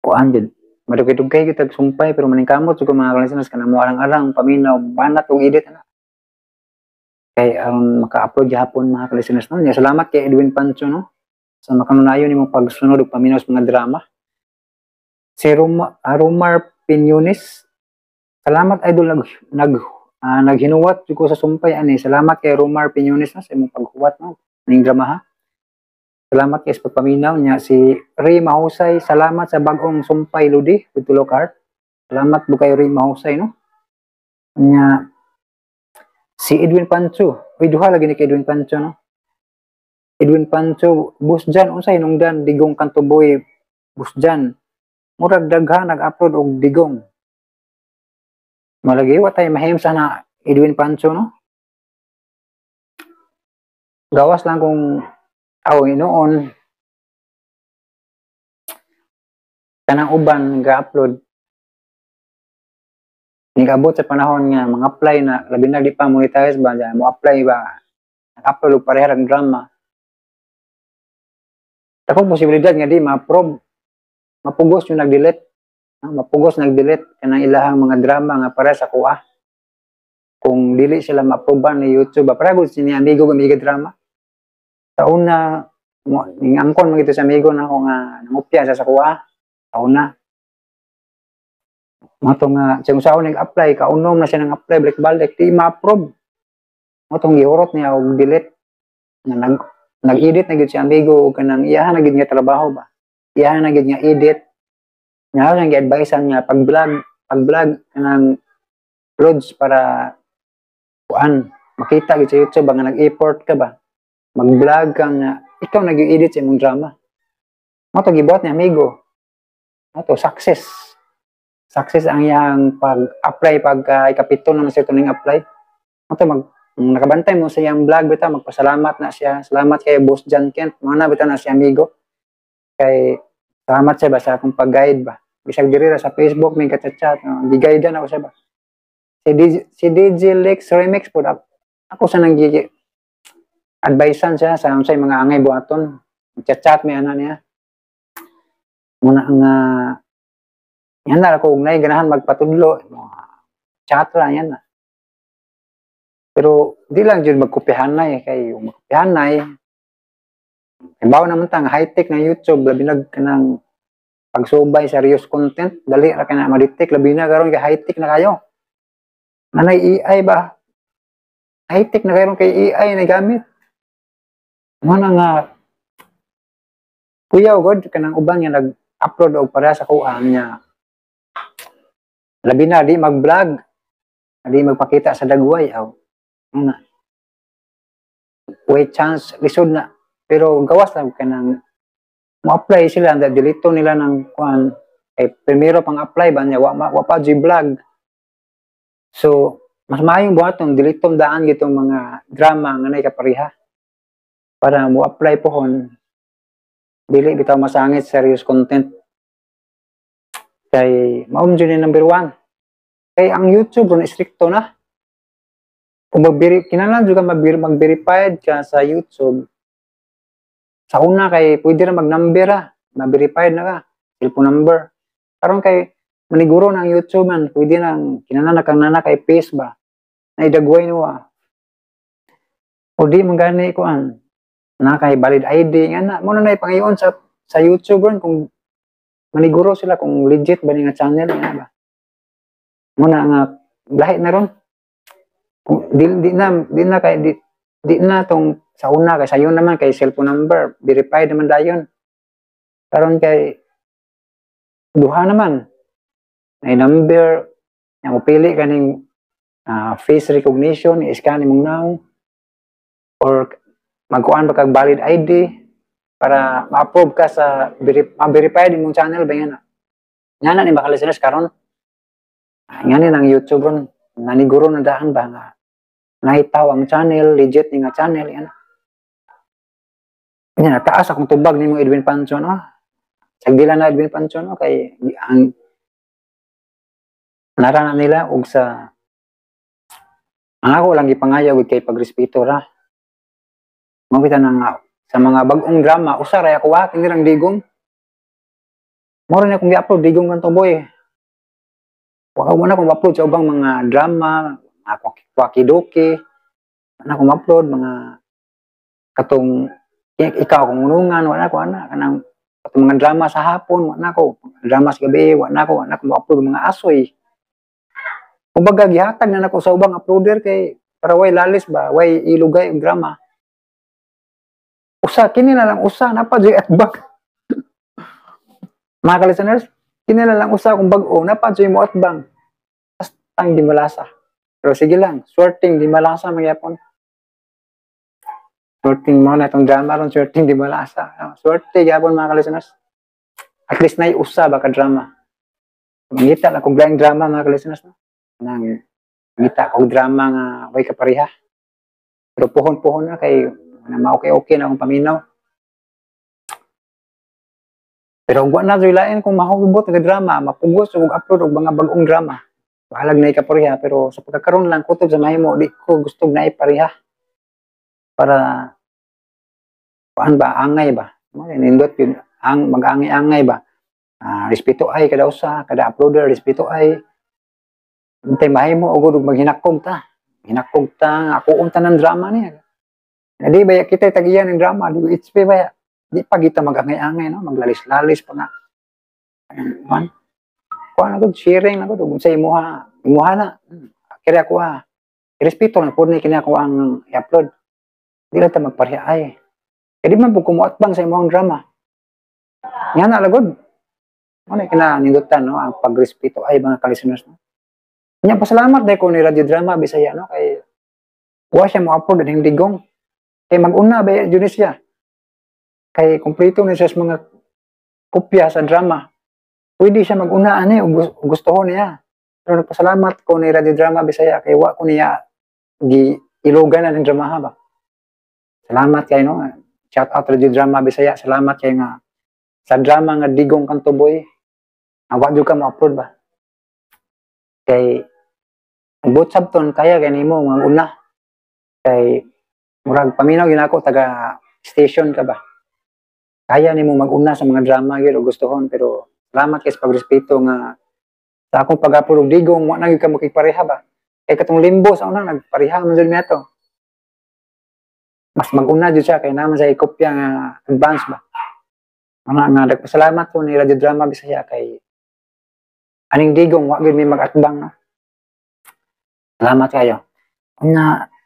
Speaker 1: kuan jud. Madugay-dugay kita sumpay pero maningkamot jud ko, mga kalistenes, kanang mo arang-arang paminaw banat og edit ana. Kay aron maka-upload gihapon, mga kalistenes, no. Nya salamat kay Edwin Pancho, no, sa makanunayon nimong pagsunod ug paminaw sa mga drama. Si Romar Piñones, salamat idol, nag nag naghinuwat jud ko sa sumpay ani. Salamat kay Romar Piñones, no, sa imong paghuwat, no, ning drama ha. Salamat kay sa pagpaminaw niya. Si Ray Mahusay, salamat sa bag-ong sumpay lodi with tulok art. Salamat po kay Ray Mahusay, no. Nya si Edwin Pancho, uy, duha lagi ni kay Edwin Pancho, no. Edwin Pancho, boss Jan, unsay hinungdan Digong Kantuboy, boss Jan? Murag daghan nag-upload og Digong. Malagi wa tay mahim sana, Edwin Pancho, no. Gawas lang kung aw noon kanang uban ga-upload, nigabot sa panahon nga mga apply na, labi na di pa monetize ba, mo apply ba, nag-upload og parehang drama, dako posibilidad nga di ma-approve, mapugos yung nag-delete, mapugos nag-delete kanang ilahang mga drama nga para sa kuha kung dili sila ma-approve ni YouTube ba. Para gud ni amigo amiga drama sa una mo, ning angkon man gito sa amigo na ako nga nangopya siya sa kuha sa una mo to, nga siya sa nag-apply, kaunom na siya nang apply, balik-balik di ma-approve, mo tong gihurot niya og delete nga nag-edit na gyud si amigo og kanang iyahan na gyud nga trabaho ba, iyahan na gyud nga edit nga siyang gi-advisean nga pag-vlog kanang uploads para kuan makita gyud sa YouTube ba nga nag-effort ka ba, mag-vlog ka nga ikaw nag-edit sa imong drama. Mo to gibuhat ni amigo, mo to success success ang iyang pag-apply. Pagka ikapito na siya ning apply, mo to mag nakabantay mo sa iyang vlog bitaw, magpasalamat na siya, "Salamat kay Boss John Kent," mo na bitaw na si amigo, kay salamat siya ba sa akong pag-guide ba, bisag diri ra sa Facebook may kachat-chat, no, gi-guide na ako siya ba. Si DJ Lex Remix po, ako sa nang advisean siya sa unsay mga angay buhaton, chat-chat may ana niya. Muna nga yan na ako ugnay ganahan magpatudlo, chat ra yan na. Pero di lang jud magkopihan na eh, kay yung magkopihan na eh, halimbawa naman ta nga high-tech na YouTube, labi na kanang pagsubay serious content, dali ra kay na ma-detect, labi na karon kay high-tech na kayo. Nanay AI ba? High-tech na karon kay AI na gamit. Mo na nga kuya god kanang uban nga nag-upload og para sa kuan niya. Labi na di mag-vlog, di magpakita sa dagway aw. Ano na. Way chance, lisod na. Pero gawas lang kanang mo-apply sila, and delete nila ng kuan kay primero pang apply ba niya, wa pa vlog. So mas maayong buhaton, deleton daan gitong mga drama nga nay kapareha para mo apply pohon dili bitaw masangit serious content, kay mao jud ni number one, kay ang YouTube ron istrikto na. Kung kinahanglan jud ka mag-verified ka sa YouTube. Sa una kay pwede ra mag-number ra, ma-verified na ka, cellphone number. Karon kay maniguro ng YouTube man, pwede nang kinahanglan na kang nana kay face ba na idagway no ah. O di man gani kuan na kay valid ID nga na mo na nay pangayon sa YouTube ron kung maniguro sila kung legit ba ni nga channel nga ba. Mo na nga lahi na ron. Kung di na kay di na tong sa una, kay sayon naman kay cellphone number, verified naman dayon. Karon kay duha naman ay number yang mopili kaning face recognition, i-scan imong nawong or magkuan ba kag valid ID para ma-approve ka sa ma-verified imong channel ba nga na. Nga na ni baka listeners karon. Nga ni nang YouTube ron naniguro na daan ba nga nahitaw ang channel, legit ni nga channel yan. Yan, taas akong tubag nimo, Edwin Pancho, no? Sagdila na, Edwin Pancho, no, kay ang nara na nila og sa ang ako lang gipangayo kay pagrespeto ra. Mao kita na nga sa mga bag-ong drama, usa ra ako wa kini rang Digong. Mao ra na akong gi-upload, Digong Kanto Boy. Wa mo na akong upload sa ubang mga drama, mga wakidoki, na akong upload mga katong Ikaw Akong Unungan, wala ko ana kanang katong mga drama sa hapon, wala ko drama sa gabi, wala ko upload mga asoy. Kumbaga gihatag na nako sa ubang uploader kay para way lalis ba, way ilugay og drama. Usa kini na lang usa napa jud atbang. Mga ka-listeners, kini na lang usa kung bag-o napa jud mo atbang. Astang di malasa. Pero sige lang, swerteng di malasa magyapon. Swerteng mo na itong drama ron, swerteng di malasa. Swerte gyapon, mga ka-listeners. At least nay usa ba ka drama. Mangita lang kog laing drama, mga ka-listeners, no? Nang mangita kog drama nga way kapareha. Pero puhon-puhon na kay na ma-okay-okay na akong paminaw. Pero wa na jud lain kung mahubot nga drama, mapugos og upload og mga bag-ong drama. Bahalag na kapareha, pero sa pagkakaroon lang kutob sa mahimo, di ko gusto na ipareha. Para kuan ba, angay ba? Mo nindot yun ang mag-angay-angay ba? Respeto ay kada usa, kada uploader, respeto ay. Untay mahimo og maghinakog ta. Hinakog ta, ako unta ng drama niya. Di ba kita tagiyan ng drama, di ko HP ba? Di pa kita mag-angay-angay, no? Maglalis-lalis pa nga. Ayan, kuan na gud, sharing na gud ug sa imuha, imuha na. Kaya ako ha. Respeto lang pud ni kini ako ang i-upload. Di lang ta magpareha ay. Kaya di man pud kumuatbang sa imong drama. Nga na lagod. Mo na kina nindutan, no, ang pagrespeto ay, mga ka-listeners, no. Nya pasalamat dahil ko ni Radio Drama Bisaya, no, kay wa siya mo upload ning Digong. Kay mag-una ba jud ni siya. Kay kompleto ni siya sa mga kopya sa drama. Pwede siya mag-una ani ug gustuhon niya. Pero nagpasalamat ko ni Radio Drama Bisaya kay wa ko niya gi ilogan na ng dramaha ba. Salamat kay, no. Shout out Radio Drama Bisaya. Salamat kay nga sa drama nga Digong Kanto Boy. Ang wa jud ka mo-upload ba. Kay ang sabton kaya kay nimo nga una. Kay murag paminaw ginako taga station ka ba. Kaya nimo mag-una sa mga drama gyud og gustuhon, pero salamat kay sa pagrespeto nga sa akong pag-upload og Digong wa na gyud ka makigpareha ba. Kay katong Limbo sa una nagpareha man jud niya. Mas mag-una jud siya kay naman sa kopya nga advance ba. Mga nga nagpasalamat ko ni Radio Drama Bisaya kay aning Digong wa gyud may mag-atbang, no. Salamat kayo. Nga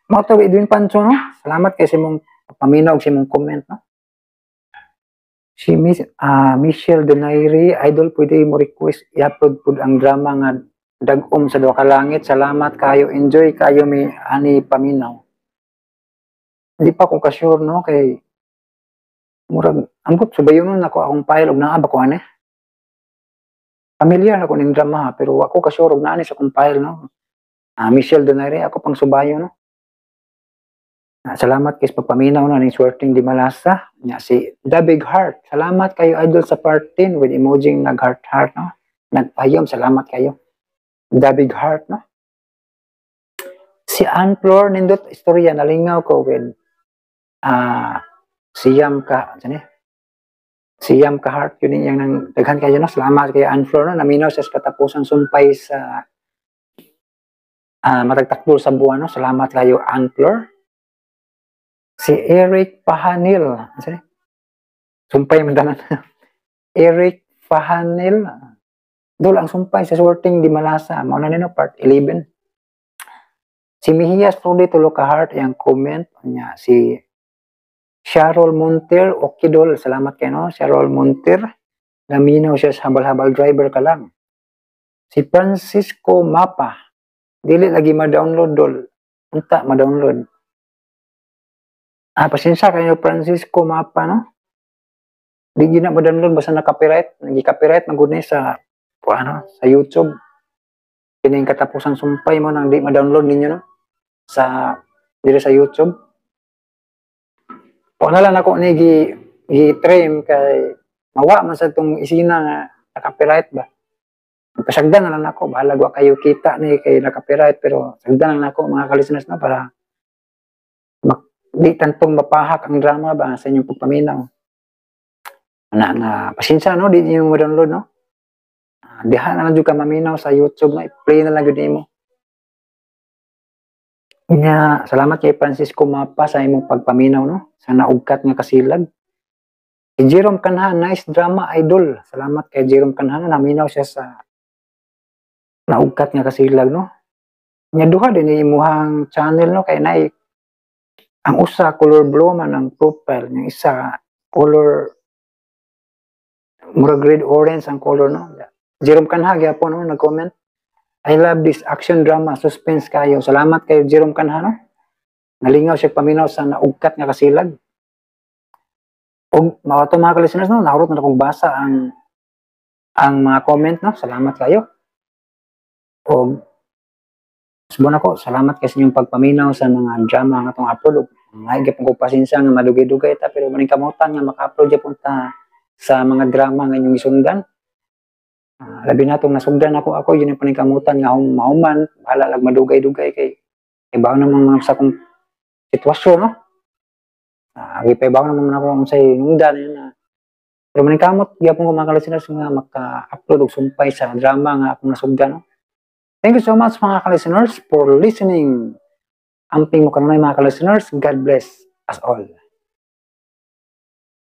Speaker 1: mao to, Edwin Pancho, no. Salamat kay sa imong paminaw ug sa imong comment, no. Si Miss Michelle Donaire, idol, pwede mo request i-upload pud ang drama nga Dagom sa duha ka langit. Salamat kayo. Enjoy kayo mi ani paminaw. Di pa ko ka-sure, no, kay murag ambot subayonon nako akong file og naa ba ko ani. Familiar ako ning drama ha, pero ako ka-sure og naa ni sa akong file, no. Michelle Donaire, ako pang subayo, no. Salamat kay sa pagpaminaw na ning Swerteng Di Malasa. Nya si The Big Heart. Salamat kayo, idol, sa part 10 with emoji nag heart heart, no. Nagpahiyom, salamat kayo. The Big Heart, no. Si Ann Flor, nindot istorya, nalingaw ko with siyam ka, ano eh? Siyam ka heart yun yung nang daghan kayo, no. Salamat kay Ann Flor, no. Naminaw siya sa katapusang sumpay sa matagtakbol sa buwan, no. Salamat kayo, Ann Flor. Si Eric Pahanil. Ano ni? Sumpay man tanan. Eric Pahanil. Dol ang sumpay sa Swerteng Di Malasa. Mao na nino part 11. Si Mihias Rudy, tulo ka heart yang comment niya. Si Sharol Monter, okay dol. Salamat kayo, no? Sharol Monter. Naminaw siya sa habal-habal driver ka lang. Si Francisco Mapa. Dili lagi ma-download, dol. Unta ma-download. Pasensya kayo, Francisco Mapa, no? Di gyud na ma-download basta na-copyright. Nagi-copyright man gud ni sa ano, sa YouTube. Kining katapusang sumpay mo nang di ma-download ninyo, no? Sa diri sa YouTube. O na lang ako ni gi trim kay mawa man sa tong isina nga na-copyright ba. Pasagdan na lang ako, bahalag wa kayo kita ni kay na-copyright, pero sagdan na lang ako, mga ka-listeners, no, para di tantong mapahak ang drama ba sa inyong pagpaminaw. Na nga pasensya, no, di niyo mo-download, no. Diha na lang jud ka maminaw sa YouTube na i-play na lang jud nimo. Nya, salamat kay Francisco Mapa sa imong pagpaminaw, no, sa naugkat nga kasilag. Si Jerome Kanha, "Nice drama, idol." Salamat kay Jerome Kanha, naminaw siya sa naugkat nga kasilag, no. Nya duha din ni imuhang channel, no, kay nay ang usa color blue man ang profile, yung isa color murag red orange ang color, no. Jerome Kanha gyapon, no, nag-comment. "I love this action drama, suspense kayo." Salamat kayo, Jerome Kanha, no. Nalingaw siya paminaw sa naugkat nga kasilag. Og mga to, mga ka-listeners, no, nahurot na akong basa ang mga comment, no. Salamat kayo. Og subon ako, salamat kay sa inyong pagpaminaw sa mga drama nga atong upload. Ngay gyapon ko pasensya nga madugay-dugay ta, pero maning kamutan nga maka-upload gyapon ta sa mga drama nga inyong gisundan. Labi na tong nasugdan ako, yun ang paningkamutan nga mahuman, bahala lag madugay-dugay kay ibaw naman mga sa akong sitwasyon, no? Gipaibaw naman ako ang say nungdan yun na. Pero maningkamot gyapon ko, mga ka-listeners, nga maka-upload og sumpay sa drama nga akong nasugdan, no? Thank you so much, mga ka-listeners, for listening. Amping mo kanunay, mga ka-listeners. God bless us all.